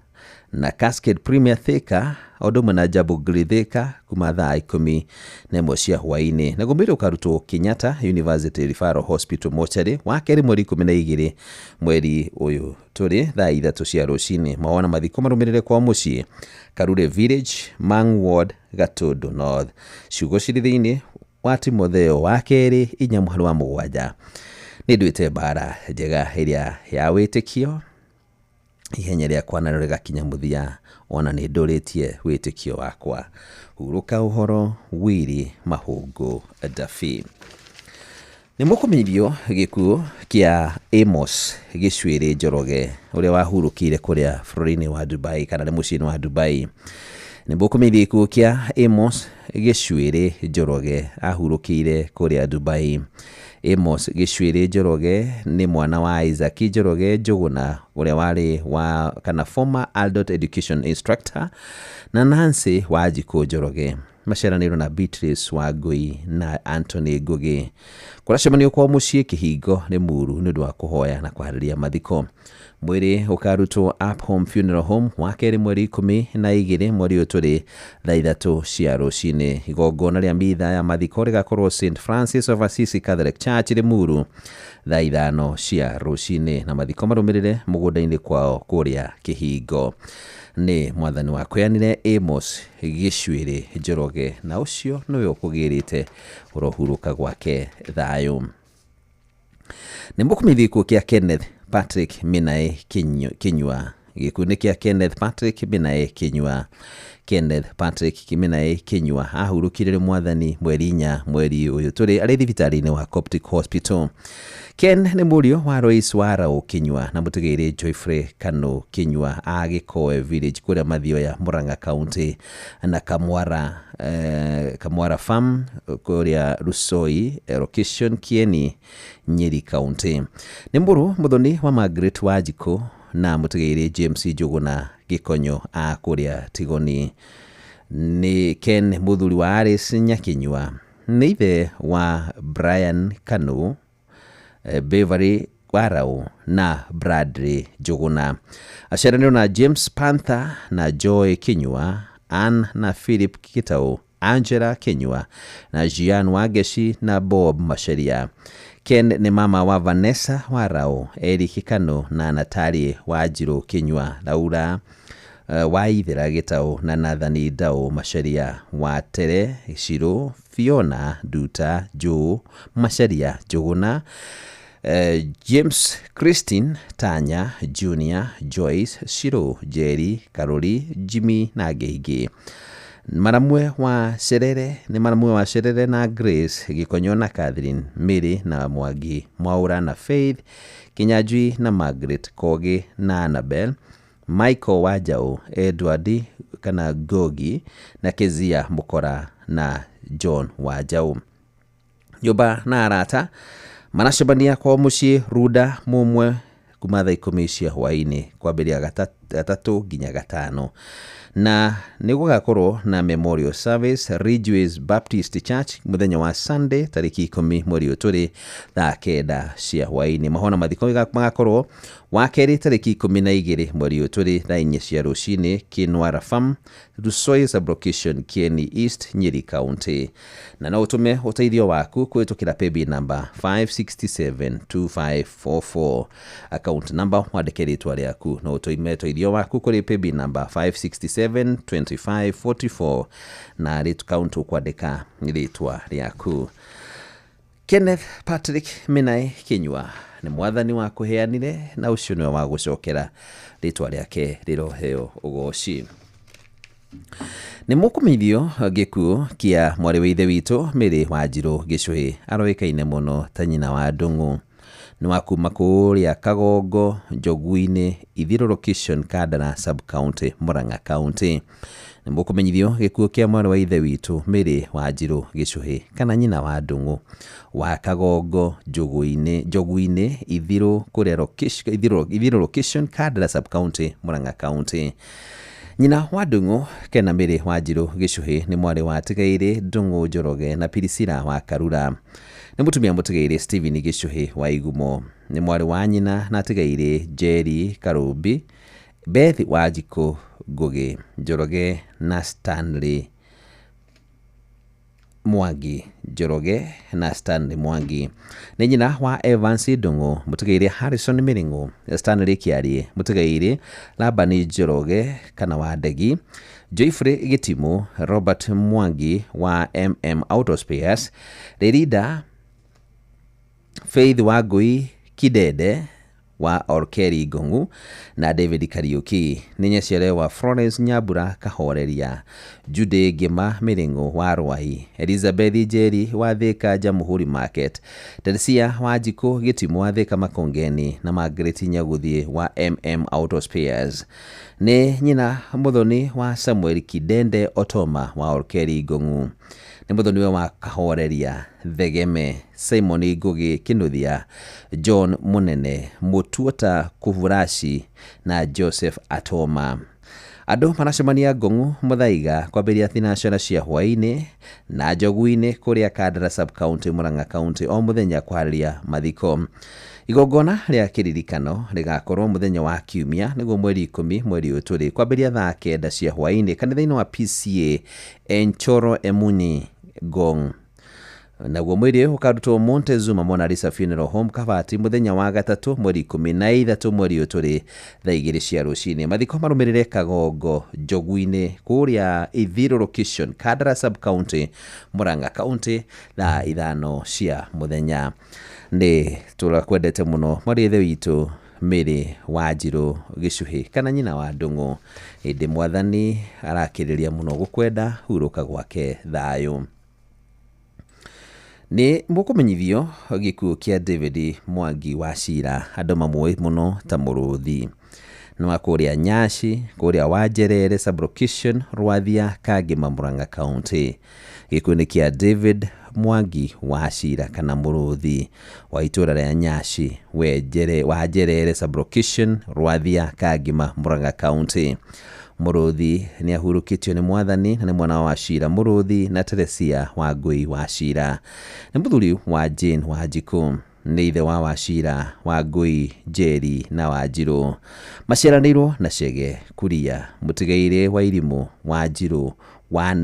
na Cascade Premier Thika o ũndũ ũmwe na Jabugri Thika kuma thaa 11 cia hwaĩ-inĩ. Naguo mwĩrĩ ũkarutwo Kenyatta University Referral Hospital Mortuary wa kerĩ mweri 12 mweri ũyũ tũrĩ thaa 3 cia rũcinĩ. Mawona mathiko marũmĩrĩre kwa mũciĩ Karure Village, Mang'u Ward, Gatundu North. Ciugo cirĩ thĩinĩ wa Timotheo wa kerĩ 4 mũhari wa 7. Nĩ nduĩte mbara njega ĩrĩa ya wĩtĩkio, ihenya rĩakwa narĩo rĩgakinya mũthia, ona nĩ ndũrĩtie wĩtĩkio wakwa. Hurũka ũhoro Wili Mahũngũ Dabi. Nĩ mũkũmenyithio gĩkuũ kĩa Amos Gĩcuĩrĩ Njoroge ũrĩa wahurũkĩire kũrĩa bũrũri-inĩ wa Dubai kana nĩ mũciĩ-inĩ wa Dubai. Nĩ mũkũmenyithio gĩkuũ kĩa Amos Gĩcuĩrĩ Njoroge ahurũkĩire kũrĩa Dubai. Amos Gĩcuĩrĩ Njoroge nĩ mwana wa Isaac Njoroge Njũgũna ũrĩa warĩ wa kana former adult education instructor na Nancy Wanjikũ Njoroge. Maciaranĩirwo na Beatrice Wangui na Anthony Ngugi. Kũracemanio kwa mũciĩ Kĩhingo nĩ Muru nĩ ũndũ wa kũhoya na kũharĩria mathiko. Mwĩrĩ ũkarutwo Up Home Funeral Home wa kerĩ mweri 12 mweri ũyũ tũrĩ thaa 3 cia rũcinĩ. Igongona rĩa mitha ya mathiko rĩgakorwo St Francis of Assisi Catholic Church Limuru thaa 5 cia rũcinĩ na mathiko marũmĩrĩre mũgũnda-inĩ kwao kũrĩa Kĩhingo. Nĩ mwathani wakweanire Amos Gĩcuĩrĩ Njoroge na ũcio nĩwe ũkũgĩrĩte ũrohurũka gwake thayũ. Nĩ mũkũmenyithio gĩkuũ kĩa Kenneth Patrick Minae Kinyua. Gĩkuũ nĩ kĩa Kenneth Patrick Minae Kinyua. Kenneth Patrick Minae Kinyua ahurũkire nĩ mwathani mweri 4 mweri ũyũ tũrĩ arĩ thibitarĩ-inĩ wa Coptic Hospital. Ken nĩ mũriũ wa Royce Warau Kinyua na mũtigĩrĩ Joyfrey Kanu Kinyua a Gĩkoe Village kũrĩa Mathioya Murang'a County na Kamwara Kamwara Farm kũrĩa Rusoi location Kieni Nyeri County. Nĩ mũrũ mũthoni wa Margaret Wanjikũ na mũtigĩrĩ James Njũgũna Gĩkonyo a kũrĩa Tigoni. Nĩ Ken mũthuri wa Alice Nyakinyua. Nĩ ithe wa Brian Kanu, Beverly Warau na Bradley Njũgũna. Aciaranĩirwo na James Panther na Joy Kinyua, Ann na Philip Gitau, Angela Kinyua na Jean Wangeci na Bob Macharia. Ken nĩ mama wa Vanessa Warau, Eric Kanu na Natalie Wanjirũ Kinyua, Laura Waithera Gitau na Nathani Ndau Macharia, Watere Shiro, Fiona Nduta, Joe Macharia Njũgũna, James Christine, Tanya Junior, Joyce Shiro, Jerry Karori, Jimmy na angĩ aingĩ. Maramwe wa Cerere nĩ maramwe wa Cerere na Grace Gĩkonyo na Catherine Mary na Mwangi Mwaura na Faith Kinyanjui na Margaret Kogi na Annabel Michael Wanjaũ Edward kana Gogi na Kezia Mukora na John Wanjaũ. Nyũmba na arata maracemania kwa mũciĩ Runda Mumwe kuma thaa 10 cia hwaĩ-inĩ kwambĩrĩria gatatũ nginya gatano. Na nĩ gũgakorwo na memorial service Ridgeways Baptist Church mũthenya wa Sunday tarĩki 10 mweri ũyũ tũrĩ thaa 9 cia hwaĩ-inĩ. Mahona mathiko magakorwo wa kerĩ tarĩki 12 mweri ũyũ tũrĩ thaa 4 cia rũcinĩ Kinwara Farm, Rusoi Sublocation, Kieni East, Nyeri County. Na no ũtũme ũteithio waku kũhĩtũkĩra paybill number 5672544, account number wandĩke rĩtwa rĩaku. No ũtũme ũteithio waku kũrĩ paybill number 5672544 na account ũkwandĩka rĩtwa rĩaku. Kenneth Patrick Minae Kinyua nĩ mwathani wa kũheanire na ũcio nĩwe wa gũcokera rĩtwa rĩake rĩroheo ũgoci. Nĩ mũkũmenyithio gĩkuũ kĩa mwarĩ wa ithe witũ Mary Wanjirũ Gĩcũhĩ aroĩkaine mũno ta nyina wa Ndung'u. Nĩ wa kuma kũrĩa Kagongo Njogu-inĩ Ithiro location Kandara sub county Murang'a County. Nĩ mũkũmenyithio gĩkuũ kĩa mwarĩ wa ithe witũ Mary Wanjirũ Gĩcũhĩ kana nyina wa Ndung'u wa Kagongo Njogu-inĩ Ithiro kũrĩa Ithiro location Kandara sub county Murang'a County. Nyina wa Ndung'u Kena Mĩrĩ Wanjirũ Gĩcuhĩ nĩ mwarĩ wa Tigairĩ Ndung'u Njoroge na Pirisila wa Karura. Nĩ mũtumia mũtigairĩ Stephen Gĩcuhĩ wa Igumo. Nĩ mwarĩ wa nyina na Tigairĩ Njeri Karũmbi, Beth Wanjikũ Ngũgĩ Njoroge na Stanley Mwangi Njoroge na Stanley Mwangi. Nĩ nyina wa Evans Ndung'u, mũtigairĩ Harrison Mĩrĩng'ũ, Stanley Kĩarie, mũtigairĩ Labani Njoroge kana wa Ndegi, Joyfrey Gĩtimũ, Robert Mwangi wa MM Auto Spares, Rĩrinda Faith Wangui Kidede wa Orkeri Ngong'u na David Kariuki. Nĩ nyaciare wa Florence Nyambura Kahoreria, Jude Ngĩma Mĩrĩng'ũ wa Rwai, Elizabeth Njeri wa Thika Jamhuri Market, Teresia Wanjikũ Gĩtimũ wa Thika Makongeni na Margaret Nyaguthie wa MM Auto Spares. Nĩ nyina mũthoni wa Samuel Kidende Otoma wa Orkeri Ngong'u. Nĩ mũthoniwe wa Kahoreria Thegeme, Simon Ngũgĩ Kĩnuthia, John Mũnene, Mũtuota Kuvuraci na Joseph Atoma. Andũ maracemania Ngong'u Mũthaiga kwambĩrĩria thinacera cia hwaĩ-inĩ na Njogu-inĩ kũrĩa Kandara sub-county Murang'a county o mũthenya kũharĩria mathiko. Igongona rĩa kĩririkano rĩgakorwo mũthenya wa Kiumia nĩguo mweri 10 mweri ũyũ tũrĩ kwambĩrĩria thaa 9 cia hwaĩ-inĩ kanitha-inĩ wa PCA Enchoro Emuni Ngong. Naguo mwĩrĩ ũkarutwo Montezuma Mona Lisa Funeral Home Kabati mũthenya wa gatatũ mweri 13 mweri ũyũ tũrĩ thaa 2 cia rũcinĩ. Mathiko marũmĩrĩre Kagongo Njogu-inĩ kũrĩa Ithiro location Kandara sub-county Murang'a county thaa 5 cia mũthenya. Nĩ tũrakwendete mũno mwarĩ ithe witũ Mĩrĩ Wanjirũ Gĩcuhĩ kana nyina wa Ndung'u. Ĩndĩ mwathani arakĩrĩria mũno gũkwenda, hurũka gwake thayũ. Nĩ mũkũmenyithio gĩkuũ kĩa David Mwangi wa Cira, andũ mamũĩ mũno ta Mũrũthi. Nĩ wa kũrĩa Nyaci, kũrĩa Wanjerere sub-location, Rwathia, Kangĩma, Murang'a county. Gĩkuũ nĩ kĩa David Mwangi wa Cira kana Mũrũthi wa itũũra rĩa Nyaci, Wanjerere sub-location, Rwathia, Kangĩma, Murang'a county. Mũrũthi nĩ ahurũkĩtio nĩ mwathani na nĩ mwana wa Cira Mũrũthi na Teresia Wangui wa Cira. Nĩ mũthuri wa Jane Wanjikũ. Nĩ ithe wa Wacira, Wangui, Njeri na Wanjirũ. Maciaranĩirwo na Chege Kuria, mũtigairĩ wa Irimũ, Wanjirũ,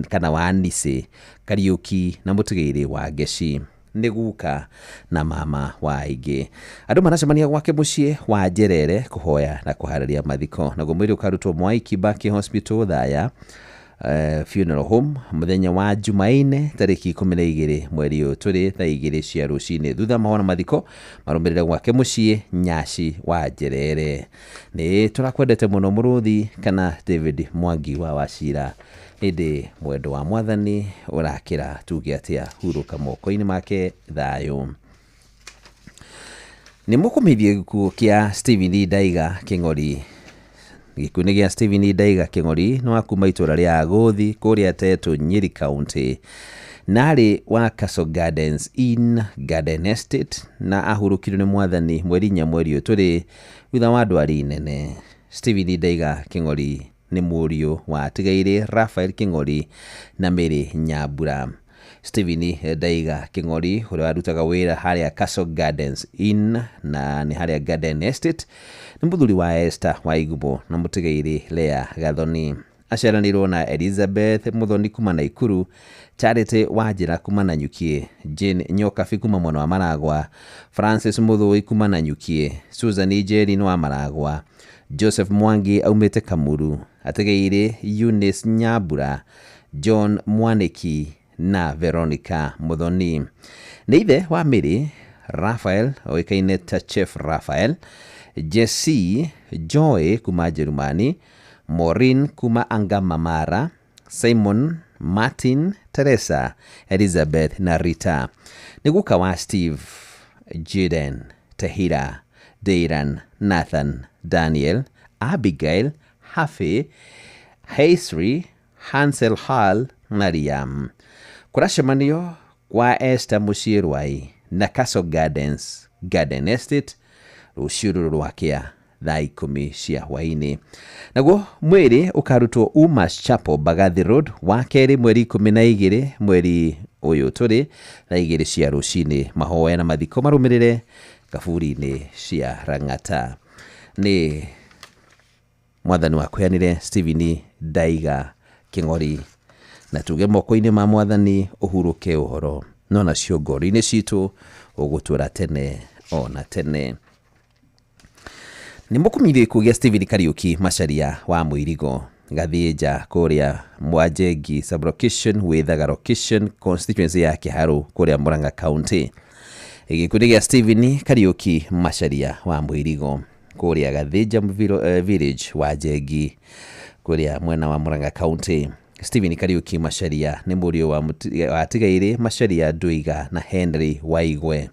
kana wa Nisĩ, Kariũki na mũtigairĩ wa Ngeci. Nĩ guka na mama wa aingĩ. Andũ maracemania gwake mũciĩ wa Njerere kũhoya na kũharĩria mathiko. Naguo mwĩrĩ ũkarutwo Mwai Kibaki Hospital Thaya Funeral Home mũthenya wa Jumaine tarĩki 12 mweri ũyũ tũrĩ thaa 2 cia rũcinĩ. Thutha mahona mathiko marũmĩrĩre gwake mũciĩ Nyaci wa Njerere. Nĩ tũrakwendete mũno Mũrũthi kana David Mwangi wa Wacira. Ĩndĩ mwendo wa mwathani ũrakĩra tuge atĩa, hurũka moko-inĩ make thayũ. Nĩ mũkũmenyithio gĩkuũ kĩa Stephen Ndaiga Kĩng'ori. Gĩkuũ nĩ gĩa Stephen Ndaiga Kĩng'ori nĩ wa kuma itũũra rĩa Agũthi kũrĩa Tetu Nyeri county. Narĩ wa Castle Gardens Inn Garden Estate na ahurũkirio nĩ mwathani mweri 4 mweri ũyũ tũrĩ thutha wa ndwari nene. Stephen Ndaiga Kĩng'ori nĩ mũriũ wa Tigairĩ Raphael Kĩng'ori na Mary Nyambura. Stephen Ndaiga Kĩng'ori ũrĩa warutaga wĩra harĩa Castle Gardens Inn na nĩ harĩa Garden Estate nĩ mũthuri wa Esther wa Igumo na mũtigairĩ Lea Gathoni. Aciaranĩirwo na Elizabeth Muthoni kuma Naikuru, Charity Wanjĩra kuma Nanyukie, Jane Nyokabi kuma mwena wa Maragwa, Francis Mũthũi kuma Nanyukie, Susan Njeri nĩ wa Maragwa, Joseph Mwangi aumĩte Kamuru, ategeire Eunice Nyambura, John Mwaniki na Veronica Muthoni. Nĩ ithe wa Mary Raphael oĩkaine ta Chef Raphael, Jesse Joy kuma Jerumani, Maureen kuma Angamamara, Simon, Martin, Teresa, Elizabeth na Rita. Nĩ guka wa Steve, Jaden, Tahira, Deiran, Nathan, Daniel, Abigail, Hafe, Haisri, Hansel Hall na Liam. Kũracemanio kwa Esther mũciĩ Rwai na Castle Gardens Garden Estate rũciũ rũrũ rwakĩa Thaa 10 cia hwaĩ-inĩ. Naguo mwĩrĩ ũkarutwo Umas Chapel, Mbagathi Road, wa kerĩ mweri 12 mweri ũyũ tũrĩ, thaa 2 cia rũcinĩ. Mahoya na mathiko marũmĩrĩre kaburi-inĩ cia Rang'ata. Nĩ mwathani wakũheanire Stephen Ndaiga Kĩng'ori, na tuge moko-inĩ ma mwathani ũhurũke ũhoro, no nacio ngoro-inĩ citũ ũgũtũra tene o na tene. Nĩ mũkumithie gĩkuũ gĩa Stephen Kariuki Macharia wa Mũirigo Gathĩnja kũrĩa Mwanjengi sublocation Wĩthaga location constituency ya Kĩharũ kũrĩa Murang'a County. Gĩkuũ nĩ gĩa Stephen Kariuki Macharia wa Mũirigo kũrĩa Gathĩnja village Wanjengi kũrĩa mwena wa Murang'a County. Stephen Kariuki Macharia nĩ mũriũ wa Tigairĩ Macharia Nduiga na Henry Waigwe.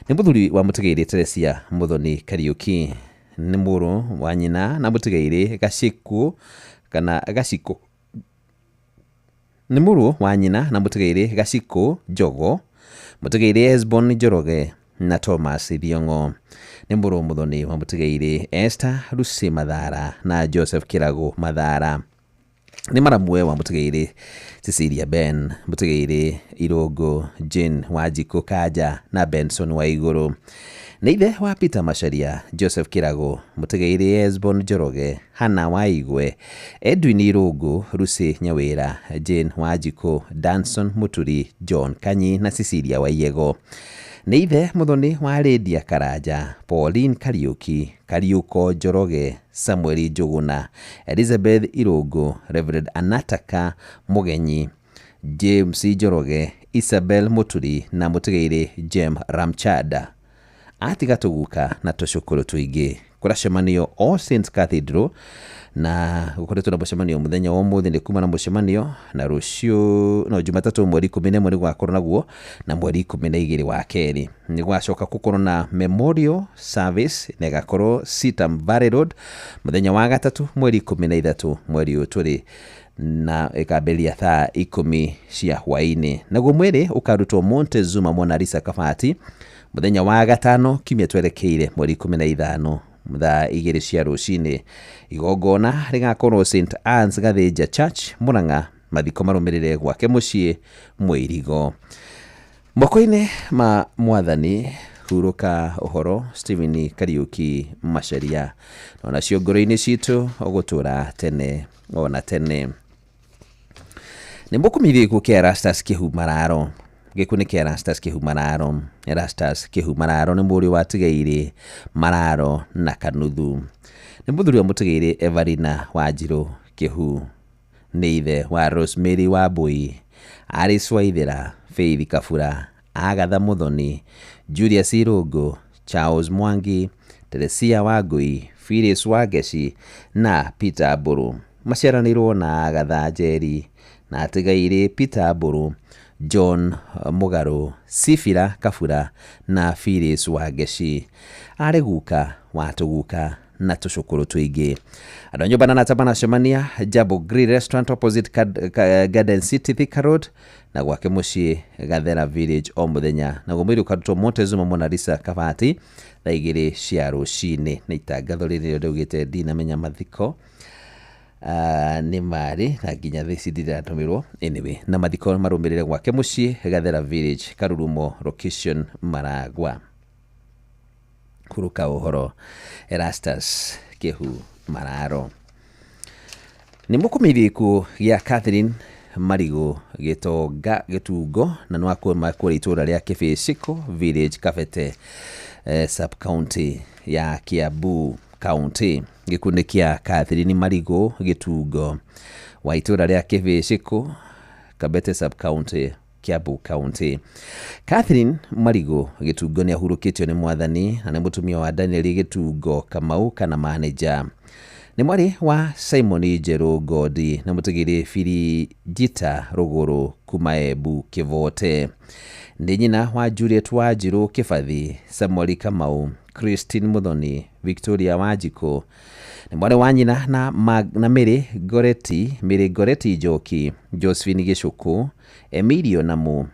Nĩ mũthuri wa mũtigairĩ Teresia Muthoni Kariuki. Nĩ mũrũ wa nyina na mũtigairĩ Gaciku kana Gacikũ. Nĩ mũrũ wa nyina na mũtigairĩ Gacikũ Njogo, mũtigairĩ Esbon Njoroge na Thomas Thiong'o. Nĩ mũrũ mũthoni wa mũtigairĩ Esther Lucy Mathara na Joseph Kĩrago Mathara. Nĩ maramwe wa mũtigairĩ Cecilia Ben, mũtigairĩ Irũngũ Jane Wanjikũ Kanja na Benson Waigũrũ. Nĩ ithe wa Peter Macharia, Joseph Kĩrago, mũtigairĩ Esbon Njoroge, Hannah Waigwe, Edwin Irũngũ, Lucy Nyawĩra, Jane Wanjikũ, Danson Mũturi, John Kanyi na Cecilia Waiyego. Nĩ ithe mũthoni wa Lydia Karanja, Pauline Kariuki, Kariuko Njoroge, Samuel Njũgũna, Elizabeth Irũngũ, Reverend Anataka Mũgenyi, James Njoroge, Isabel Mũturi na mũtigairĩ Jem Ramchada. Atiga tũguka na tũcũkũrũ tũingĩ. Kũracemanio All Saints Cathedral na gũkoretwo na mũcemanio mũthenya wa ũmũthĩ nĩ kuma na mũcemanio na rũciũ no Jumatatũ mweri 11 nĩ gũgakorwo naguo na mweri 12 wa kerĩ nĩ gũgacoka gũkorwo na memorial service na ĩgakorwo Sitam Valley Road mũthenya wa gatatũ mweri 13 mweri ũyũ tũrĩ na ĩkambĩrĩria thaa 10 cia hwaĩ-inĩ. Naguo mwĩrĩ ũkarutwo Montezuma Mona Lisa Kabati mũthenya wa gatano kiumia twerekeire mweri 15 thaa 2 cia rũcinĩ. Igongona rĩgakorwo St Anne's Gathĩnja Church Murang'a, mathiko marũmĩrĩre gwake mũciĩ Mwĩirigo. Moko-inĩ ma mwathani hurũka ũhoro Stephen Kariuki Macharia, na onacio ngoro-inĩ citũ ũgũtũra tene o na tene. Nĩ mũkumithie gĩkuũ kĩa Erastus Kĩhumararo. Gĩkuũ nĩ kĩa Erastus Kĩhumararo. Erastus Kĩhumararo nĩ mũriũ wa Tigairĩ Mararo na Kanuthu. Nĩ mũthuri wa mũtigairĩ Evarina Wanjirũ Kĩhu. Nĩ ithe wa Rosemary Wambui, Alice Waithera, Faith Kabura, Agatha Muthoni, Julius Irũngũ, Charles Mwangi, Teresia Wangui, Phyllis Wangeci na Peter Mbũrũ. Maciaranĩirwo na Agatha Njeri na atigairĩ Peter Mbũrũ, John Mũgarũ, Sifira Kabura na Phyllis Wangeci. Arĩ guka wa tũguka na tũcũkũrũ tũingĩ. Andũ a nyũmba na arata manacemania Jambo Grill Restaurant opposite Garden City Thika Road na gwake mũciĩ Gathera Village o mũthenya. Naguo mwĩrĩ ũkarutwo Montezuma Mona Lisa Kabati thaa 2 cia rũcinĩ. Nĩ itangatho rĩrĩ rĩaugĩte ndinamenya mathiko nĩ marĩ na nginya thaa ici ndiratũmĩrwo. Anyway, na mathiko marũmĩrĩre gwake mũciĩ Gathera Village, Karurumo location Maragwa. Kuruka ũhoro Erastus Kĩhu Mararo. Nĩ mũkumithie gĩkuũ gĩa Catherine Marigũ Gĩtonga Gĩtungo na nĩ wa kuma kũrĩa itũũra rĩa Kĩbĩcĩkũ Village Kabete, sub county ya Kiambu County. Gĩkuũ nĩ kĩa Catherine Marigũ Gĩtungo wa itũũra rĩa Kĩbĩcĩkũ Kabete sub county Kiambu County. Catherine Marigũ Gĩtungo nĩ ahurũkĩtio nĩ mwathani na nĩ mũtumia wa Daniel Gĩtungo Kamau kana manager. Nĩ mwarĩ wa Simon Njerũ Ngodi na mũtigĩrĩ Biringita Rũgũrũ kuma Embu Kĩvote. Nĩ nyina wa Juliet Wanjirũ Kĩbathi, Samuel Kamau, Christine Muthoni, Victoria Wanjikũ. Nĩ mwarĩ wa nyina na Mary Goreti, Mary Goreti Njoki, Josephine Gĩcũkũ, Emilio Namu,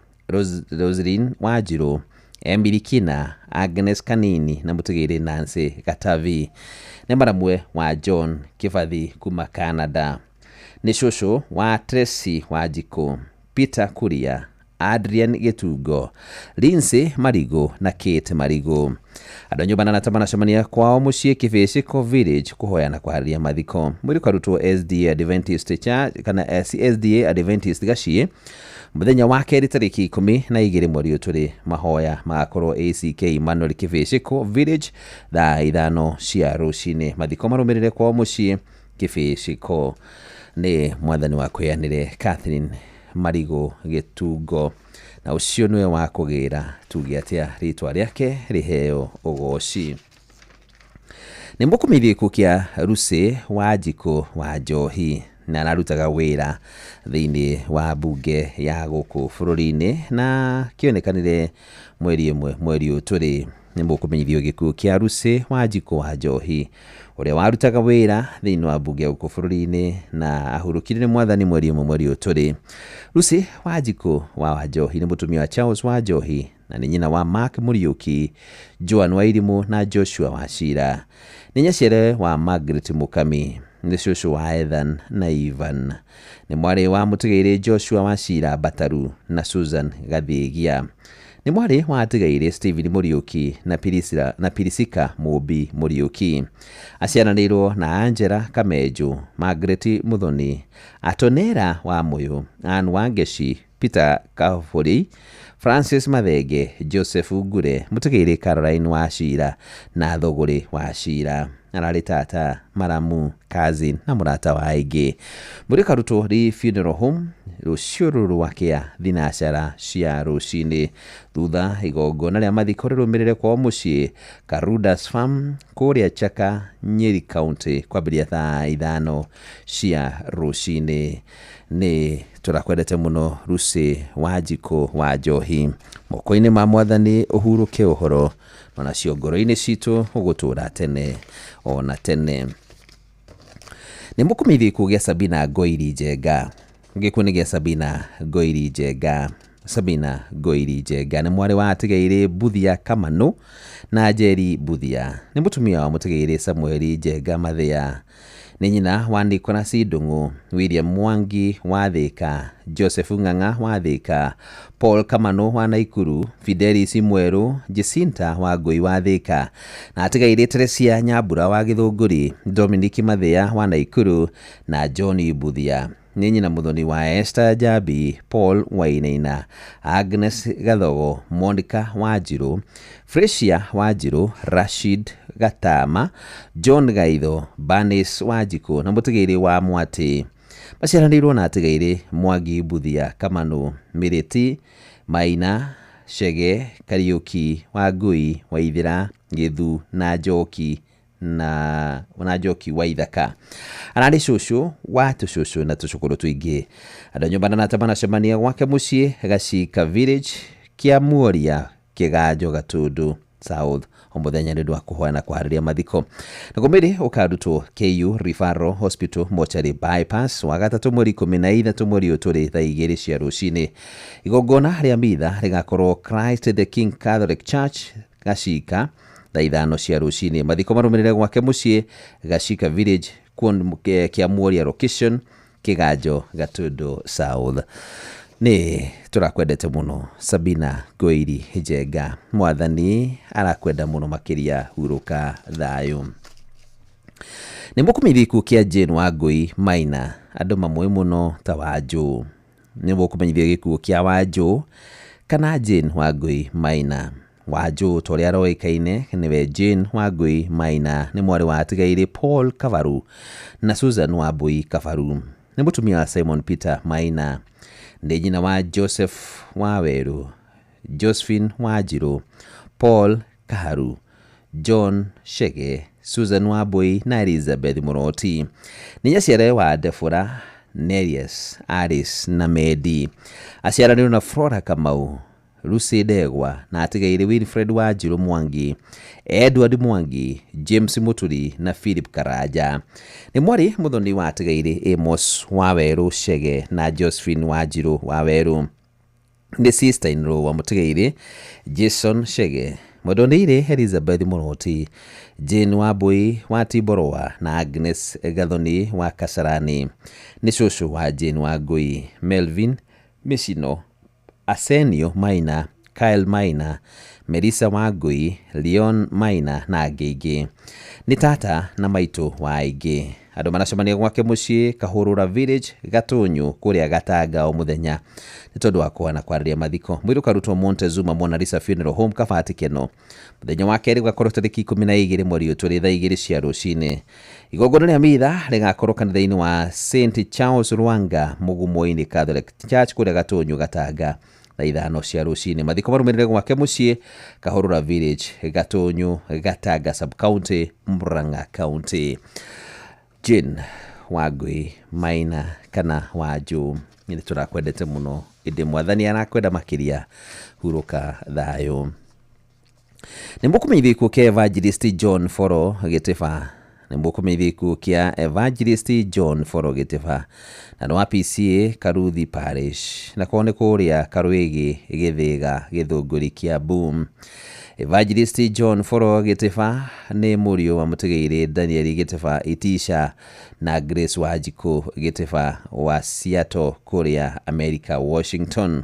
Roseline Wanjirũ, Emily Kina, Agnes Kanini na mũtigĩrĩ Nancy Gatavi. Nĩ maramwe wa John Kĩbathi kuma Canada. Nĩ cũcũ wa Tracy Wanjikũ, Peter Kuria, Adrian Gĩtungo, Lindsay Marigũ na Kate Marigũ. Andũ a nyũmba na arata maracemania kwao mũciĩ Kĩbĩcĩko Village kũhoya na kũharĩria mathiko. Mwĩrĩ ũkarutwo SDA Adventist Church kana SDA Adventist Gaciĩ mũthenya wa kerĩ tarĩki 12 mweri ũyũ tũrĩ. Mahoya magakorwo ACK Emmanuel Kĩbĩcĩko Village thaa 5 cia rũcinĩ. Mathiko marũmĩrĩre kwao mũciĩ Kĩbĩcĩko. Nĩ mwathani wa kwĩyanĩre Catherine Marigũ Gĩtungo, na ũcio nĩwe wa kũgĩra tuge atĩa rĩtwa rĩake rĩheo ũgoci. Nĩ mũkũmithie gĩkuũ kĩa Lucy Wanjikũ wa Njohi, na ararutaga wĩra thĩinĩ wa mbunge ya gũkũ bũrũri-inĩ, na kĩonekanire mweri 1 mweri ũyũ tũrĩ. Nĩ mũkũmenyithio gĩkuũ kĩa Lucy Wanjikũ wa Njohi, ũrĩa warutaga wĩra thĩinĩ wa mbunge ya gũkũ bũrũri-inĩ, na ahurũkire nĩ mwathani mweri 1 mweri ũyũ tũrĩ. Lucy Wanjikũ wa Njohi nĩ mũtumia wa Charles wa Njohi, na nĩ nyina wa Mark Mũriũki, Joan Wairimũ na Joshua Wachira. Nĩ nyaciare wa Margaret Mũkami, nĩ cũcũ wa Ethan na Ivan. Nĩ mwarĩ wa mũtigairĩ Joshua Wachira Bataru na Susan Gathigia. Nĩ mwarĩ wa atigairĩ Stephen Mũriũki na Pirisila, na Pirisika Mũmbi Mũriũki. Aciaranĩirwo na Angela Kamenju, Margaret Muthoni, Atonera wa Mũyũ, Ann Wangeci, Peter Kaburi, Francis Mathenge, Joseph Ngure, mũtigairĩ Caroline Wachira na Thũgũrĩ Wachira. Ararĩ tata, maramu, cousin na mũrata wa aingĩ. Mwĩrĩ ũkarutwo Lee Funeral Home rũciũ rũrũ rwakĩa thinacara cia rũcinĩ. Thutha igongona rĩa mathiko rĩrũmĩrĩre kwao mũciĩ Karudas Farm kũrĩa Chaka, Nyeri County kwambĩrĩria thaa 5 cia rũcinĩ. Nĩ tũrakwendete mũno Lucy Wanjikũ wa Njohi. Moko-inĩ ma mwathani ũhurũke ũhoro, onacio ngoro-inĩ citũ ũgũtũra tene ona tene. Nĩ mũkũmenyithio gĩkuũ gĩa Sabina Ngoiri Njenga. Gĩkuũ nĩ gĩa Sabina Ngoiri Njenga. Sabina Ngoiri Njenga nĩ mwarĩ wa atigairĩ Mbuthia Kamanũ na Njeri Mbuthia. Nĩ mũtumia wa mũtigairĩ Samueli Njenga Mathĩa. Nĩ nyina wa Nicholas Ndung'u, William Mwangi wa Thika, Joseph Ng'ang'a wa Thika, Paul Kamanũ wa Naikuru, Fidelis Mwerũ, Jacinta wa Ngũi wa Thika, na atigairĩ Teresia Nyambura wa Gĩthũngũri, Dominic Mathĩa wa Naikuru na John Mbuthia. Nĩ nyina mũthoni wa Esther Njambi, Paul Wainaina, Agnes Gathogo, Monica Wanjirũ, Fresia Wanjirũ, Rashid Gatama, John Gaitho, Bernice Wanjikũ na mũtigairĩ wa Mwatĩ. Maciaranĩirwo na atigairĩ Mwangi Mbuthia Kamanũ, Mĩrĩti, Maina, Chege, Kariũki, Wangui, Waithĩra, Gĩthu na Njoki na Njoki wa Ithaka. Ararĩ cũcũ wa tũcũcũ na tũcũkũrũ tũingĩ. Andũ a nyũmba na arata maracemania gwake mũciĩ Gacika Village, Kĩamuoria, Kĩganjo, Gatundu South o mũthenya nĩ ũndũ wa kũhoya na kũharĩria mathiko. Naguo mwĩrĩ ũkarutwo KU Referral Hospital Mortuary Bypass wa gatatũ mweri 13 mweri ũyũ tũrĩ thaa 2 cia rũcinĩ. Igongona rĩa mitha rĩgakorwo Christ the King Catholic Church Gacika thaa 5 cia rũcinĩ. Mathiko marũmĩrĩre gwake mũciĩ Gacika Village Kĩamuoria Location Kĩganjo, Gatundu South. Nĩ tũrakwendete mũno Sabina Ngoiri Njenga. Mwathani arakwenda mũno makĩria, hurũka thayũ. Nĩ mũkũmenyithio gĩkuũ kĩa Jane Wangũi Maina, andũ mamũĩ mũno ta Wanjũ. Nĩ mũkũmenyithio gĩkuũ kĩa Wanjũ kana Jane Wangũi Maina. Wanjũ ta ũrĩa aroĩkaine nĩwe Jane Wangũi Maina, nĩ mwarĩ wa atigairĩ Paul Kabaru na Susan Wambui Kabaru. Nĩ mũtumia wa Simon Peter Maina. Nĩ nyina wa Joseph Wawerũ, Josephine Wanjirũ, Paul Kaharu, John Chege, Susan Wambui na Elizabeth Mũroti. Nĩ nyaciare wa Deborah, Nerius, Alice na Medi. Aciaranĩirwo na Flora Kamau, Lucy Ndegwa na atigairĩ Wilfred Wanjirũ Mwangi, Edward Mwangi, James Mũturi na Philip Karanja. Nĩ mwarĩ mũthoni wa atigairĩ Amos Wawerũ Chege na Josephine Wanjirũ Wawerũ. Nĩ sister in law wa mũtigairĩ Jason Chege, mwendwa nĩ irĩ Elizabeth Mũroti, Jane Wambui wa Timboroa na Agnes Gathoni wa Kasarani. Nĩ cũcũ wa Jane Wangui, Melvin Mĩcino, Arsenio Maina, Kyle Maina, Melissa Wangui, Leon Maina na angĩ aingĩ. Nĩ tata na maitũ wa aingĩ. Andũ maracemania gwake mũciĩ Kahũrũra Village, Gatũnyũ kũrĩa Gatanga o mũthenya nĩ tondũ wa kũhana kwarĩria mathiko. Mwĩrĩ ũkarutwo Montezuma Mona Lisa Funeral Home, Kabati Keno. Mũthenya wa kerĩ ũgakorwo tarĩki 12 mweri ũyũ tũrĩ thaa 2 cia rũcinĩ. Igongona rĩa mitha rĩgakorwo kanitha-inĩ wa St Charles Lwanga Mũgumo-inĩ Catholic Church kũrĩa Gatũnyũ Gatanga thaa 5 cia rũcinĩ. Mathiko marũmĩrĩre gwake mũciĩ Kahũrũra Village, Gatũnyũ, Gatanga sub county, Murang'a County. Jane Wangui Maina kana Wanjũ, nĩ tũrakwendete mũno ĩndĩ mwathani arakwenda makĩria, hurũka thayũ. Nĩ mũkũmenyithio gĩkuũ kĩa Evangelist John Foro Gĩtĩba. Nĩ mũkũmenyithio gĩkuũ kĩa Evangelist John Foro Gĩtĩba na nĩ wa PCA Karuthi Parish na kwao nĩ kũrĩa Karwĩgĩ Gĩthĩga Gĩthũngũri Kiambu. Evangelist John Foro Gĩtĩba nĩ mũriũ wa mũtigairĩ Daniel Gĩtĩba Itisha na Grace Wanjikũ Gĩtĩba wa Seattle kũrĩa America, Washington.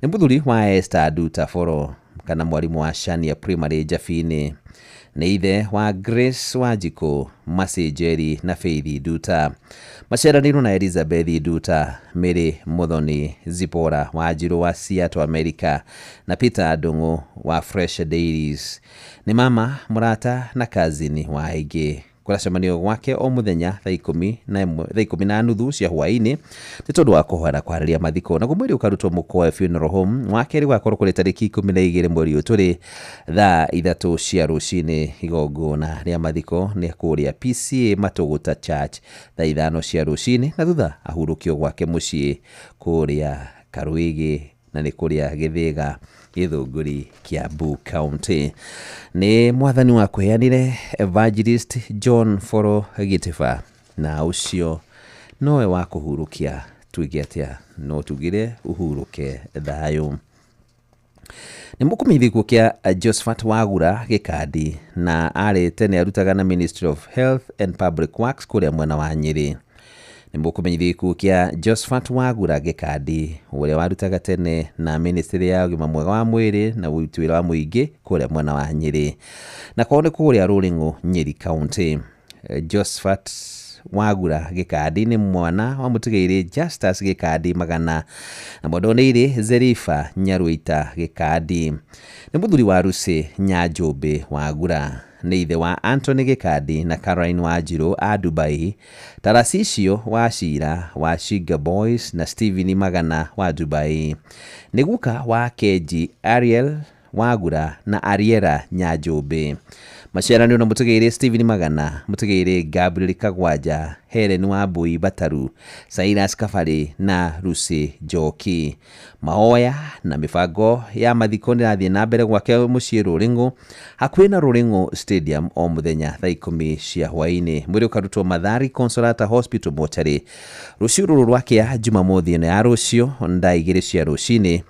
Nĩ mũthuri wa Esther Nduta Foro kana mwarimũ wa Shania Primary Jabini. Nĩ ithe wa Grace Wanjikũ, Mercy Njeri na Faith Nduta. Maciaranĩirwo na Elizabeth Nduta, Mary Muthoni, Zipporah Wanjirũ wa Seattle America na Peter Ndung'u wa Fresh Dairies. Nĩ mama, mũrata na cousin wa aingĩ. Kũracemanio gwake o mũthenya thaa 11, thaa 10:30 cia hwaĩ-inĩ nĩ tondũ wa kũhoera kwarĩria mathiko. Naguo mwĩrĩ ũkarutwo Mũkoe Funeral Home. Wa kerĩ gũgakorwo kũrĩ tarĩki 12 mweri ũyũ tũrĩ thaa 3 cia rũcinĩ. Igongona rĩa mathiko nĩ kũrĩa PCA Matũgũta Church thaa 5 cia rũcinĩ na thutha ahurũkio gwake mũciĩ kũrĩa Karwĩgĩ na nĩ kũrĩa Gĩthĩga Gĩthũngũri Kiambu County. Nĩ mwathani wa kũheanire Evangelist John Foro Gĩtĩba na ũcio nowe wa kũhurũkia. Tuige atĩa? No tugire ũhurũke thayũ. Nĩ mũkũmenyithio gĩkuũ kĩa Josephat Wagura Gĩkandi na arĩ tene arutaga na Ministry of Health and Public Works kũrĩa mwena wa Nyĩrĩ. Nĩ mũkũmenyithio gĩkuũ kĩa Josephat Wagura Gĩkandi ũrĩa warutaga tene na Ministry ya ũgima mwega wa mwĩrĩ na ũruti wĩra wa mũingĩ kũrĩa mwena wa Nyĩrĩ. Na kwao nĩ kũrĩa Rũrĩng'ũ, Nyĩrĩ County. Josephat Wagura Gĩkandi nĩ mwana wa mũtigairĩ Justus Gĩkandi Magana na mwendwa nĩ irĩ Zerifa Nyaruita Gĩkandi. Nĩ mũthuri wa Lucy Nyanjũmbĩ Wagura. Nĩ ithe wa Anthony Gĩkandi na Caroline Wanjirũ a Dubai, Tarasicio wa Cira wa Shiga Boys na Steven Magana wa Dubai. Nĩ guka wa Kenji Ariel Wagura na Ariela Nyanjũmbĩ. Maciaranĩirwo na mũtigairĩ Steven Magana, mũtigairĩ Gabriel Kagwanja, Helen Wambui Bataru, Silas Kabarĩ na Lucy Njoki. Mahoya na mĩbango ya mathiko nĩ ĩrathiĩ na mbere gwake mũciĩ Rũrĩng'ũ hakuhĩ na Rũrĩng'ũ Stadium o mũthenya thaa 10 cia hwaĩ-inĩ. Mwĩrĩ ũkarutwo Mathari Consolata Hospital mocarĩ rũciũ rũrũ rwakĩa Jumamothi ĩno ya rũciũ thaa 2 cia rũcinĩ.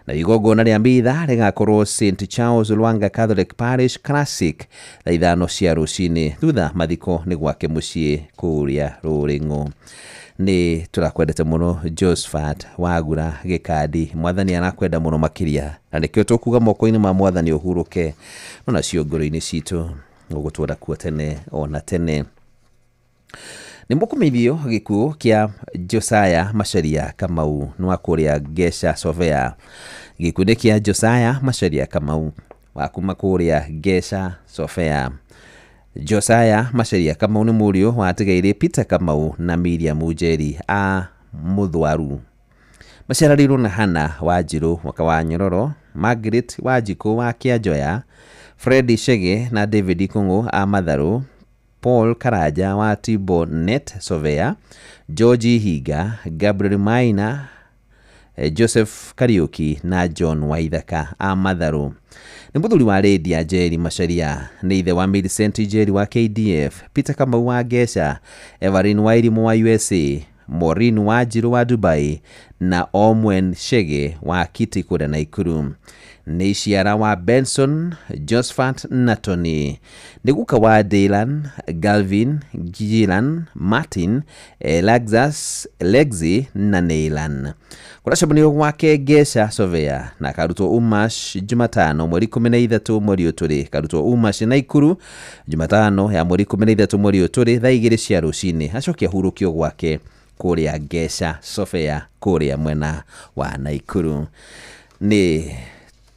Na igongona rĩa mitha rĩgakorwo St Charles Lwanga Catholic Parish Classic thaa 5 cia rũcinĩ. Thutha mathiko nĩ gwake mũciĩ kũrĩa Rũrĩng'ũ. Nĩ tũrakwendete mũno Josephat Wagura Gĩkandi, mwathani arakwenda mũno makĩria na nĩkĩo tũkuga moko-inĩ ma mwathani ũhurũke no nacio ngoro-inĩ citũ ũgũtũra kuo tene ona tene. Nĩ mũkũmenyithio gĩkuũ kĩa Josiah Macharia Kamau nĩ wa kũrĩa Gesha Sovea. Gĩkuũ nĩ kĩa Josiah Macharia Kamau wa kuma kũrĩa Gesha Sovea. Josiah Macharia Kamau nĩ mũriũ wa atigairĩ Peter Kamau na Miriam Njeri a Mũthwaru. Maciaranĩirwo na Hannah Wanjirũ mwaka wa Nyororo, Margaret Wanjikũ wa Kĩanjoya, Fred Chege na David Kũng'ũ a Matharũ, Paul Karanja wa Timbo Net Sovea, George Hinga, Gabriel Maina, Joseph Kariuki na John Waithaka a Matharũ. Nĩ mũthuri wa Lydia Njeri Macharia, nĩ ithe wa Millicent Njeri wa KDF, Peter Kamau wa Gesha, Evelyn Wairimũ wa USA, Maureen Wanjiru wa Dubai na Omwen Shege wa Kiti kũrĩa Naikuru. Nĩ ciara wa Benson, Josephat na Tony. Nĩ guka wa Dylan, Galvin, Gilan, Martin, Laxas, Lexi na Neylan. Kũracemanio gwake Ngeca Sovea na karutwo Umash Jumatano mweri 13 mweri ũyũ tũrĩ. Karutwo Umash Naikuru Jumatano ya mweri 13 mweri ũyũ tũrĩ thaa 2 cia rũcinĩ. Acoke ahurũkio gwake kũrĩa Ngeca Sovea kũrĩa mwena wa Naikuru. Nĩ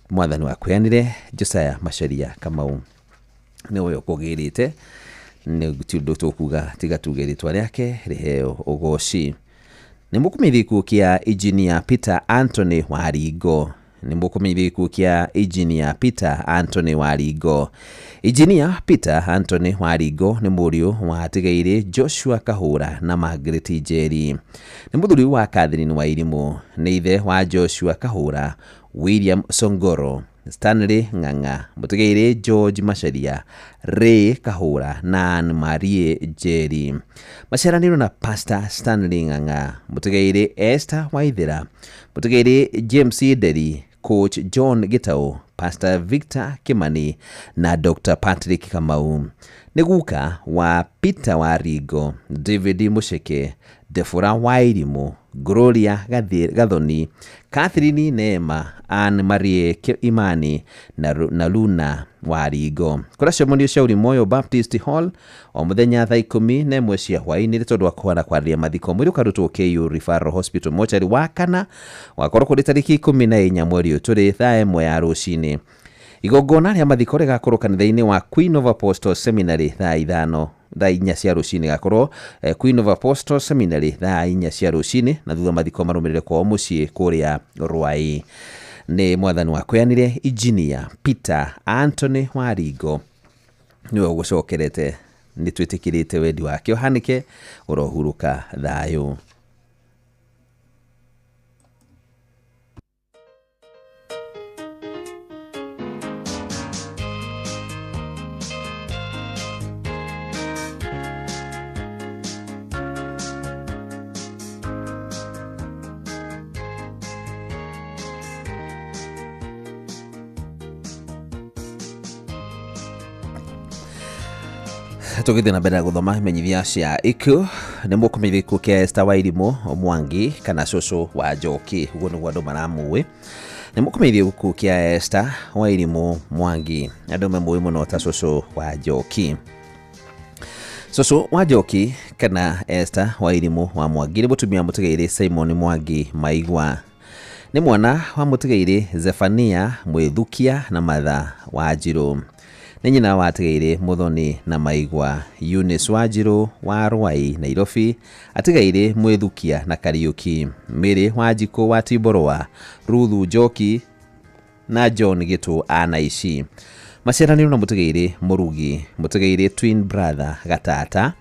mwathani wakweanire Josiah Macharia Kamau nĩwe ũkũgĩrĩte, nĩ ti ũndũ tũkuga tiga tuge rĩtwa rĩake rĩheo ũgoci. Nĩ mũkũmenyithia gĩkuũ kĩa Engineer Peter Anthony Waringo. Nĩ mũkũmenyithia gĩkuũ kĩa Engineer Peter Anthony Waringo. Engineer Peter Anthony Waringo nĩ mũriũ wa atigairĩ Joshua Kahũra na Margaret Njeri. Nĩ mũthuri wa Catherine Wairimũ. Nĩ ithe wa Joshua Kahũra, William Songoro, Stanley Ng'ang'a, mũtigairĩ George Macharia, Ray Kahũra na Anne Marie Njeri. Maciaranĩirwo na Pastor Stanley Ng'ang'a, mũtigairĩ Esther Waithera, mũtigairĩ James Nderi, Coach John Gitau, Pastor Victor Kimani na Dr. Patrick Kamau. Nĩ guka wa Peter Waringo, David Musheke, Deborah Wairimũ, Gloria Gathoni, Catherine Neema, Anne Marie Imani na Luna Waringo. Kũracemanio Shauri Moyo Baptist Hall o mũthenya thaa 11 cia hwaĩ-inĩ nĩ tondũ wa kũhana kwarĩria mathiko. Mwĩrĩ ũkarutwo KU Referral Hospital mochari wa kana wakorwo kũrĩ tarĩki 14 mweri ũyũ tũrĩ thaa 1 ya rũcinĩ. Igongona rĩa mathiko rĩgakorwo kanitha-inĩ wa Queen of Apostles Seminary thaa 5 thaa 4 cia rũcinĩ gakorwo Queen of Apostles Seminary thaa 4 cia rũcinĩ, na thutha mathiko marũmĩrĩre kwao mũciĩ kũrĩa Rwai. Nĩ mwathani wakweanire Engineer Peter Anthony Waringo nĩwe ũgũcokerete. Nĩ twĩtĩkĩrĩte wendi wake ũhanĩke, ũrohurũka thayũ. Tũgĩthiĩ na mbere na gũthoma imenyithia cia ikuũ. Nĩ mũkũmenyithia gĩkuũ kĩa Esther Wairimũ Mwangi kana cũcũ wa Njoki, ũguo nĩguo andũ maramũĩ. Nĩ mũkũmenyithia gĩkuũ kĩa Esther Wairimũ Mwangi, andũ mamũĩ mũno ta cũcũ wa Njoki. Cũcũ wa Njoki kana Esther Wairimũ wa Mwangi nĩ mũtumia mũtigairĩ Simon Mwangi Maigua. Nĩ mwana wa mũtigairĩ Zephania Mwĩthukia na Martha Wanjirũ. Nĩ nyina wa atigairĩ Muthoni na Maigua, Eunice Wanjirũ wa Rwai Nairobi, atigairĩ Mwĩthukia na Kariũki, Mary Wanjikũ wa Tiborwa, Ruthu Njoki na John Gĩtũ a Naici. Maciaranĩirwo na mũtigairĩ Mũrugi, mũtigairĩ twin brother Gatata,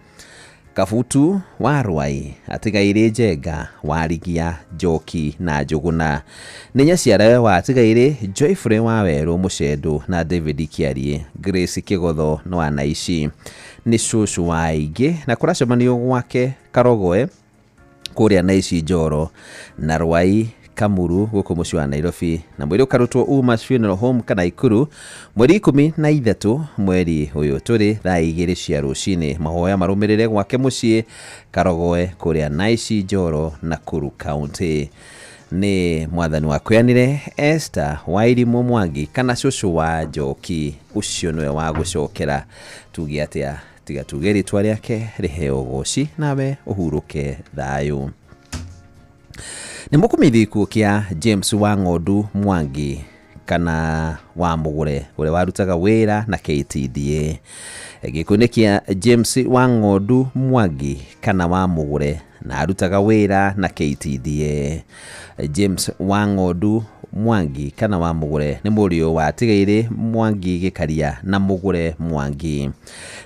Kabutu wa Rwai, atigairĩ Njenga, Warigia, Njoki na Njũgũna. Nĩ nyaciarawe wa atigairĩ Joyfrey wa Werũ Mũcendũ na David Kĩarie, Grace Kĩgotho na wa Naici. Nĩ cũcũ wa aingĩ na kũracemanio gwake Karogoe kũrĩa Naici Njoro na Rwai Kamuru gũkũ mũciĩ wa Nairobi, na mwĩrĩ ũkarutwo Uma's Funeral Home kana Ikuru mweri 13 mweri ũyũ tũrĩ thaa 2 cia rũcinĩ. Mahoya marũmĩrĩre gwake mũciĩ Karogoe kũrĩa Naici Njoro, Nakuru County. Nĩ mwathani wakweanire Esther Wairimũ Mwangi kana cũcũ wa Njoki, ũcio nĩwe wa gũcokera. Tuge atĩa tiga tuge rĩtwa rĩake rĩheo ũgoci nawe ũhurũke thayũ. Nĩ mũkũmenyithia gĩkuũ kĩa James wa Ng'ondu Mwangi kana wa Mũgũre ũrĩa warutaga wĩra na KTDA. Gĩkuũ nĩ kĩa James wa Ng'ondu Mwangi kana wa Mũgũre na arutaga wĩra na KTDA. James wa Ng'ondu Mwangi kana wa Mũgũre nĩ mũriũ wa atigairĩ Mwangi Gĩkaria na Mũgũre Mwangi.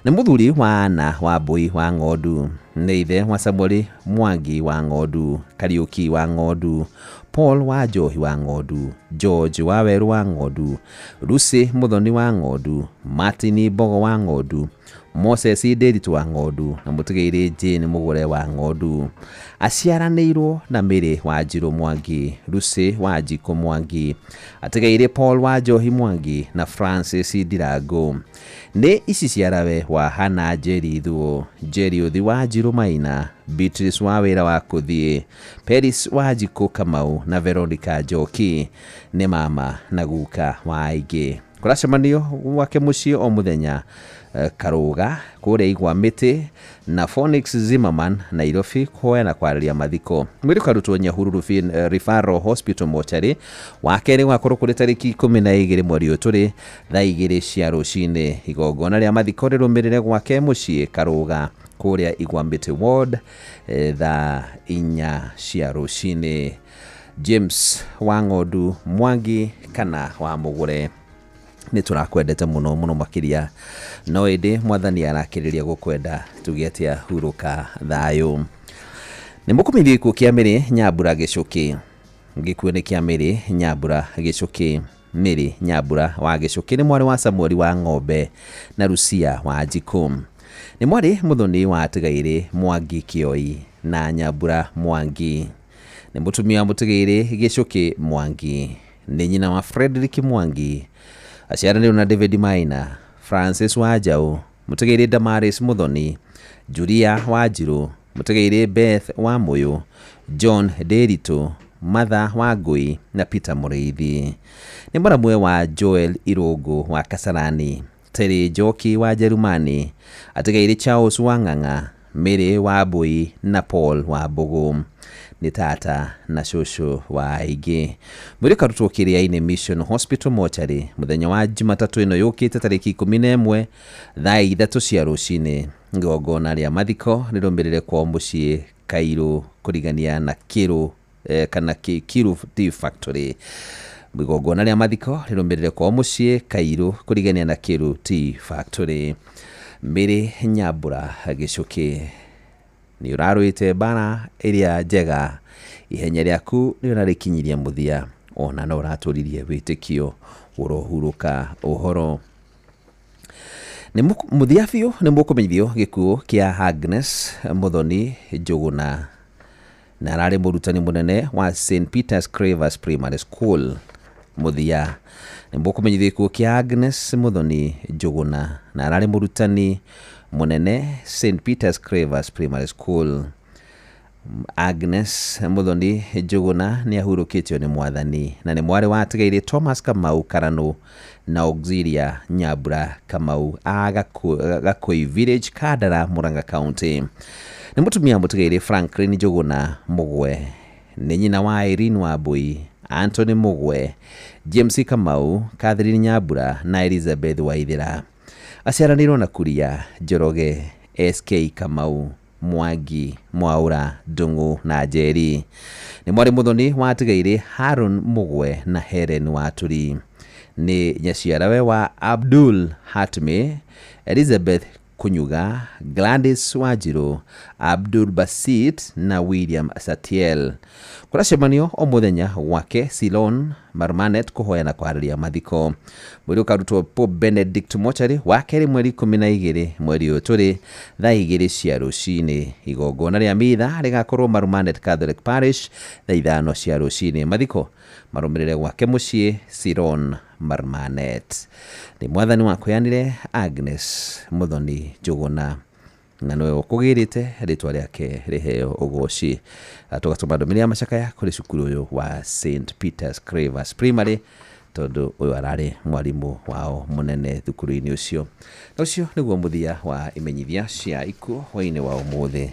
Nĩ mũthuri wa Anna wa Mbũi wa Ng'ondu. Nĩ ithe wa Samuel Mwangi wa Ng'ondu, Kariũki wa Ng'ondu, Paul wa Njohi wa Ng'ondu, George wa Werũ wa Ng'ondu, Lucy Muthoni wa Ng'ondu, Martin Mbogo wa Ng'ondu, Moses Nderitu wa Ng'ondu na mũtigairĩ Jane Mũgũre wa Ng'ondu. Aciaranĩirwo na Mary wa Njirũ Mwangi, Lucy wa Njikũ Mwangi, atigairĩ Paul wa Njohi Mwangi na Francis Ndirango. Nĩ ici ciarawe wa Hannah Njeri Thuo, Njeri Ũthi wa Njirũ Maina, Beatrice wa wĩra wa kũthiĩ, Peris wa Njikũ Kamau na Veronica Njoki. Nĩ mama na guka wa aingĩ. Kũracemanio gwake mũciĩ o mũthenya Karũga kũrĩa Igwa Mĩtĩ na Phoenix Zimmerman Nairobi kũhoya na kwarĩria mathiko. Mwĩrĩ ũkarutwo Nyahururu Referral Hospital mochari. Wa kerĩ gũgakorwo kũrĩ tarĩki 12 mweri ũyũ tũrĩ thaa 2 cia rũcinĩ. Igongona rĩa mathiko rĩrũmĩrĩre gwake mũciĩ Karũga kũrĩa Igwa Mĩtĩ Ward thaa 4 cia rũcinĩ. James wa Ng'ondu Mwangi kana wa Mũgũre, nĩ tũrakwendete mũno mũno makĩria, no ĩndĩ mwathani arakĩrĩria gũkwenda, tuge atĩa, hurũka thayũ. Nĩ mũkũmenyithio gĩkuũ kĩa Mary Nyambura Gĩcũkĩ. Gĩkuũ nĩ kĩa Mary Nyambura Gĩcũkĩ. Mary Nyambura wa Gĩcũkĩ nĩ mwarĩ wa Samuel wa Ng'ombe na Lucia wa Njikũ. Nĩ mwarĩ mũthoni wa Atigairĩ Mwangi Kĩoi na Nyambura Mwangi. Nĩ mũtumia wa mũtigairĩ Gĩcũkĩ Mwangi. Nĩ nyina wa Frederick Mwangi. Aciaranĩirwo na David Maina, Francis wa Njaũ, mũtigairĩ Damaris Muthoni, Julia wa Njirũ, mũtigairĩ Beth wa Mũyũ, John Nderitu, Martha wa Ngũi na Peter Mũrĩithi. Nĩ mũramwe wa Joel Irũngũ wa Kasarani, Terry Njoki wa Jerumani, atigairĩ Charles wa Ng'ang'a, Mary wa Mbui na Paul wa Mbũgũ. Nĩ tata na cũcũ wa aingĩ. Mwĩrĩ ũkarutwo Kĩrĩa-inĩ Mission Hospital mochari mũthenya wa Jumatatũ ĩno yũkĩte tarĩki 11 thaa 3 cia rũcinĩ. Igongona rĩa mathiko rĩrũmĩrĩre kwao mũciĩ Kairũ kũrigania na Kĩrũ kana Kiru Tea Factory. Igongona rĩa mathiko rĩrũmĩrĩre kwao mũciĩ Kairũ kũrigania na Kiru Tea Factory. Mary Nyambura Gĩcũkĩ, nĩ ũrarũĩte mbara ĩrĩa njega, ihenya rĩaku nĩ ũrarĩkinyirie mũthia, ona no ũratũririe wĩtĩkio, ũrohurũka ũhoro. Nĩ mũthia biũ nĩ mũkũmenyithio gĩkuũ kĩa Agnes Muthoni Njũgũna, na ararĩ mũrutani mũnene wa St Peter's Cravers Primary School. Mũthia nĩ mũkũmenyithio gĩkuũ kĩa Agnes Muthoni Njũgũna, na ararĩ mũrutani mũnene St Peter's Cravers Primary School. Agnes Muthoni Njũgũna nĩ ahurũkĩtio nĩ mwathani na nĩ mwarĩ wa atigairĩ Thomas Kamau Karanu na Auxilia Nyambura Kamau a Gakũi Village, Kandara, Murang'a County. Nĩ mũtumia mũtigairĩ Franklin Njũgũna Mũgwe. Nĩ nyina wa Irene Wambui, Anthony Mũgwe, James Kamau, Catherine Nyambura na Elizabeth Waithera. Aciaranĩirwo na Kuria Njoroge, SK Kamau, Mwangi, Mwaura, Ndung'u na Njeri. Nĩ mwarĩ mũthoni wa atigairĩ Haron Mũgwe na Helen Waturi. Nĩ nyaciarawe wa Abdul Hatme, Elizabeth Kunyuga, Gladys Wanjiru, Abdul Basit na William Satiel. Kũracemanio o mũthenya gwake Ceylon Marmanet kũhoya na kwarĩria mathiko. Mwĩrĩ ũkarutwo Pope Benedict Mochari wa kerĩ mweri 12 mweri ũyũ tũrĩ thaa 2 cia rũcinĩ. Igongona rĩa mitha rĩgakorwo Marmanet Catholic Parish thaa 5 cia rũcinĩ. Mathiko marũmĩrĩre gwake mũciĩ Ceylon Marmanet. Nĩ mwathani wakũyanire Agnes Muthoni Njũgũna, na nĩwe ũkũgĩrĩte rĩtwa rĩake rĩheo ũgoci. Tũgatũma ndũmĩrĩri ya macakaya kũrĩ cukuru ũyũ wa St Peter's Cravers Primary, tondũ ũyũ ararĩ mwarimũ wao mũnene thukuru-inĩ ũcio. Na ũcio nĩguo mũthia wa imenyithia cia ikuũ hwaĩ-inĩ wa ũmũthĩ.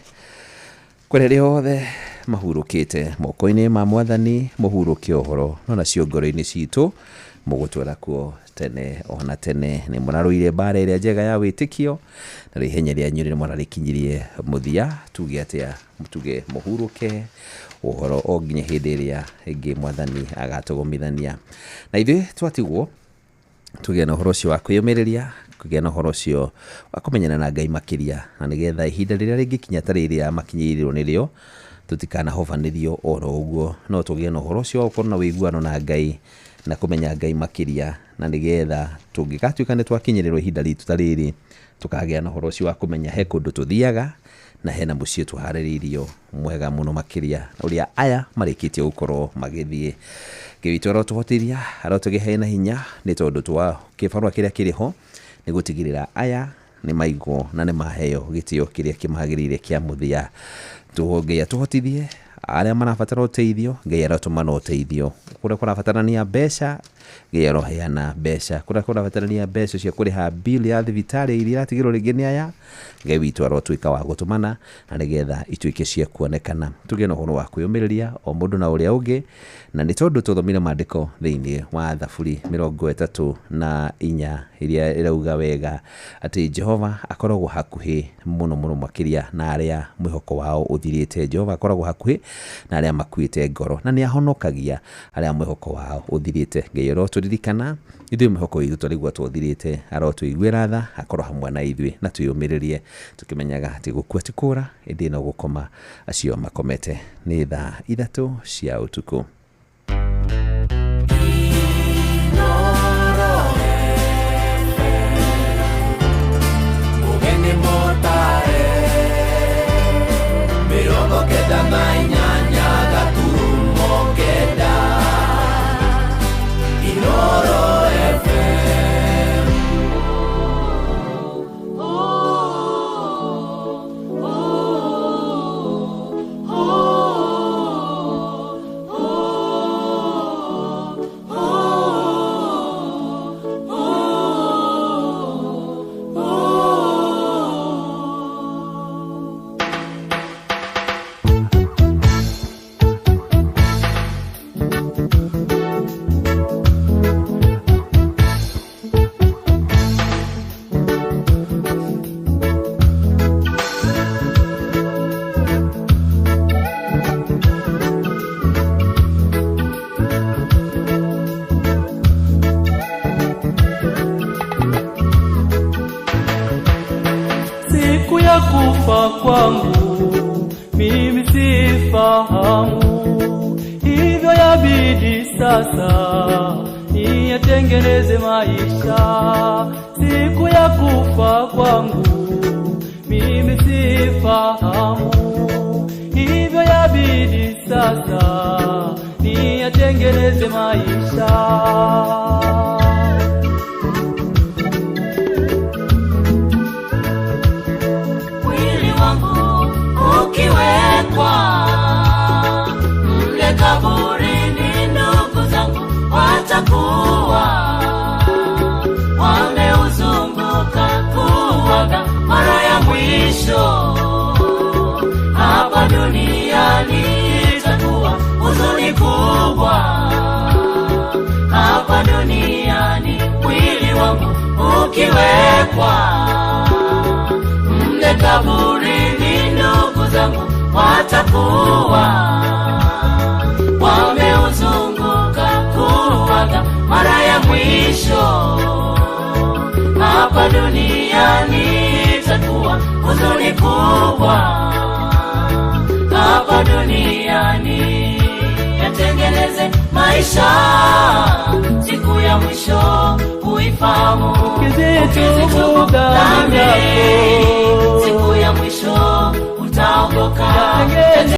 Kũrĩ arĩa othe mahurũkĩte moko-inĩ ma mwathani, mũhurũke ũhoro, no nacio ngoro-inĩ citũ mũgũtwara kuo tene ona tene. Nĩ mũrarũire mbara ĩrĩa njega ya wĩtĩkio, na ihenya rĩanyu nĩ mũrarĩkinyirie mũthia. Tuge atĩa? Tuge mũhurũke ũhoro o nginya hĩndĩ ĩrĩa ĩngĩ mwathani agatũgomithania. Na ithuĩ twatigwo tũgĩe na ũhoro ũcio wa kwĩyũmĩrĩria Kũgĩa na ũhoro ũcio wa kũmenyana na Ngai makĩria, na nĩgetha ihinda rĩrĩa rĩngĩkinya ta rĩrĩa makinyĩirwo nĩrĩo, tũtikanahobanĩrio oro ũguo, no tũgĩe na ũhoro ũcio wa gũkorwo na ũiguano na Ngai na kũmenya Ngai makĩria, na nĩgetha tũngĩgatuĩka nĩ twakinyĩrĩrwo ihinda ritũ ta rĩrĩ, tũkagĩa na ũhoro ũcio wa kũmenya he kũndũ tũthiaga na hena mũciĩ tũharĩrĩirio mwega mũno makĩria ũrĩa aya marĩkĩtie gũkorwo magĩthiĩ. Ngai witũ arotũhotithia, arotũgĩhe na hinya, nĩ tondũ twa kĩbarũa kĩrĩa kĩrĩ ho nĩ gũtigĩrĩra aya nĩ maigwo na nĩ maheo gĩtĩo kĩrĩa kĩmagĩrĩire kĩa mũthia. Ngai atũhotithie arĩa marabatara ũteithio, Ngai arotũma na ũteithio. Kũrĩa kũrabatarania mbeca, Ngai aroheana mbeca. Kũrĩa kũrabatarania mbeca cia kũrĩha bill ya thibitarĩ iria iratigĩrwo rĩngĩ nĩ aya, Ngai witũ arotuĩka wa gũtũmana na nĩgetha ituĩke cia kuonekana. Tũgĩe na ũhoro wa kwĩyũmĩrĩria o mũndũ na ũrĩa ũngĩ, na nĩ tondũ tũthomire maandĩko thĩinĩ wa Thaburi 34 ĩrĩa ĩrauga wega atĩ Jehova akoragwo hakuhĩ mũno mũno makĩria na arĩa mwĩhoko wao ũthirĩte. Jehova akoragwo hakuhĩ na arĩa makuĩte ngoro, na nĩ ahonokagia arĩa mwĩhoko wao ũthirĩte. Ngai arotũririkana ithuĩ mwĩhoko witũ tũraigua tũthirĩte, arotũiguĩra tha, akorwo hamwe na ithuĩ na twĩyũmĩrĩrie tũkĩmenyaga atĩ gũkua ti kũra, ĩndĩ no gũkoma acio makomete. Nĩ thaa 3 cia ũtukũ. Ũgeni mũtare 98.9 Inoro FM. Siku ya kufa kwangu mimi sifahamu, hivyo yabidi sasa niyatengeneze maisha. Siku ya kufa kwangu mimi sifahamu, hivyo yabidi sasa niyatengeneze maisha. Mwili wangu ukiwekwa mle kaburini, ndugu zangu watakuwa wameuzunguka kuaga mara ya mwisho. Hapa duniani itakuwa huzuni kubwa, hapa duniani mwili wangu ukiwekwa mle kaburini, ndugu zangu watakuwa wameuzunguka kuaga mara ya mwisho. Hapa duniani itakuwa huzuni kubwa, hapa duniani yatengeneze maisha, siku ya mwisho uifahamu. Ukizitubu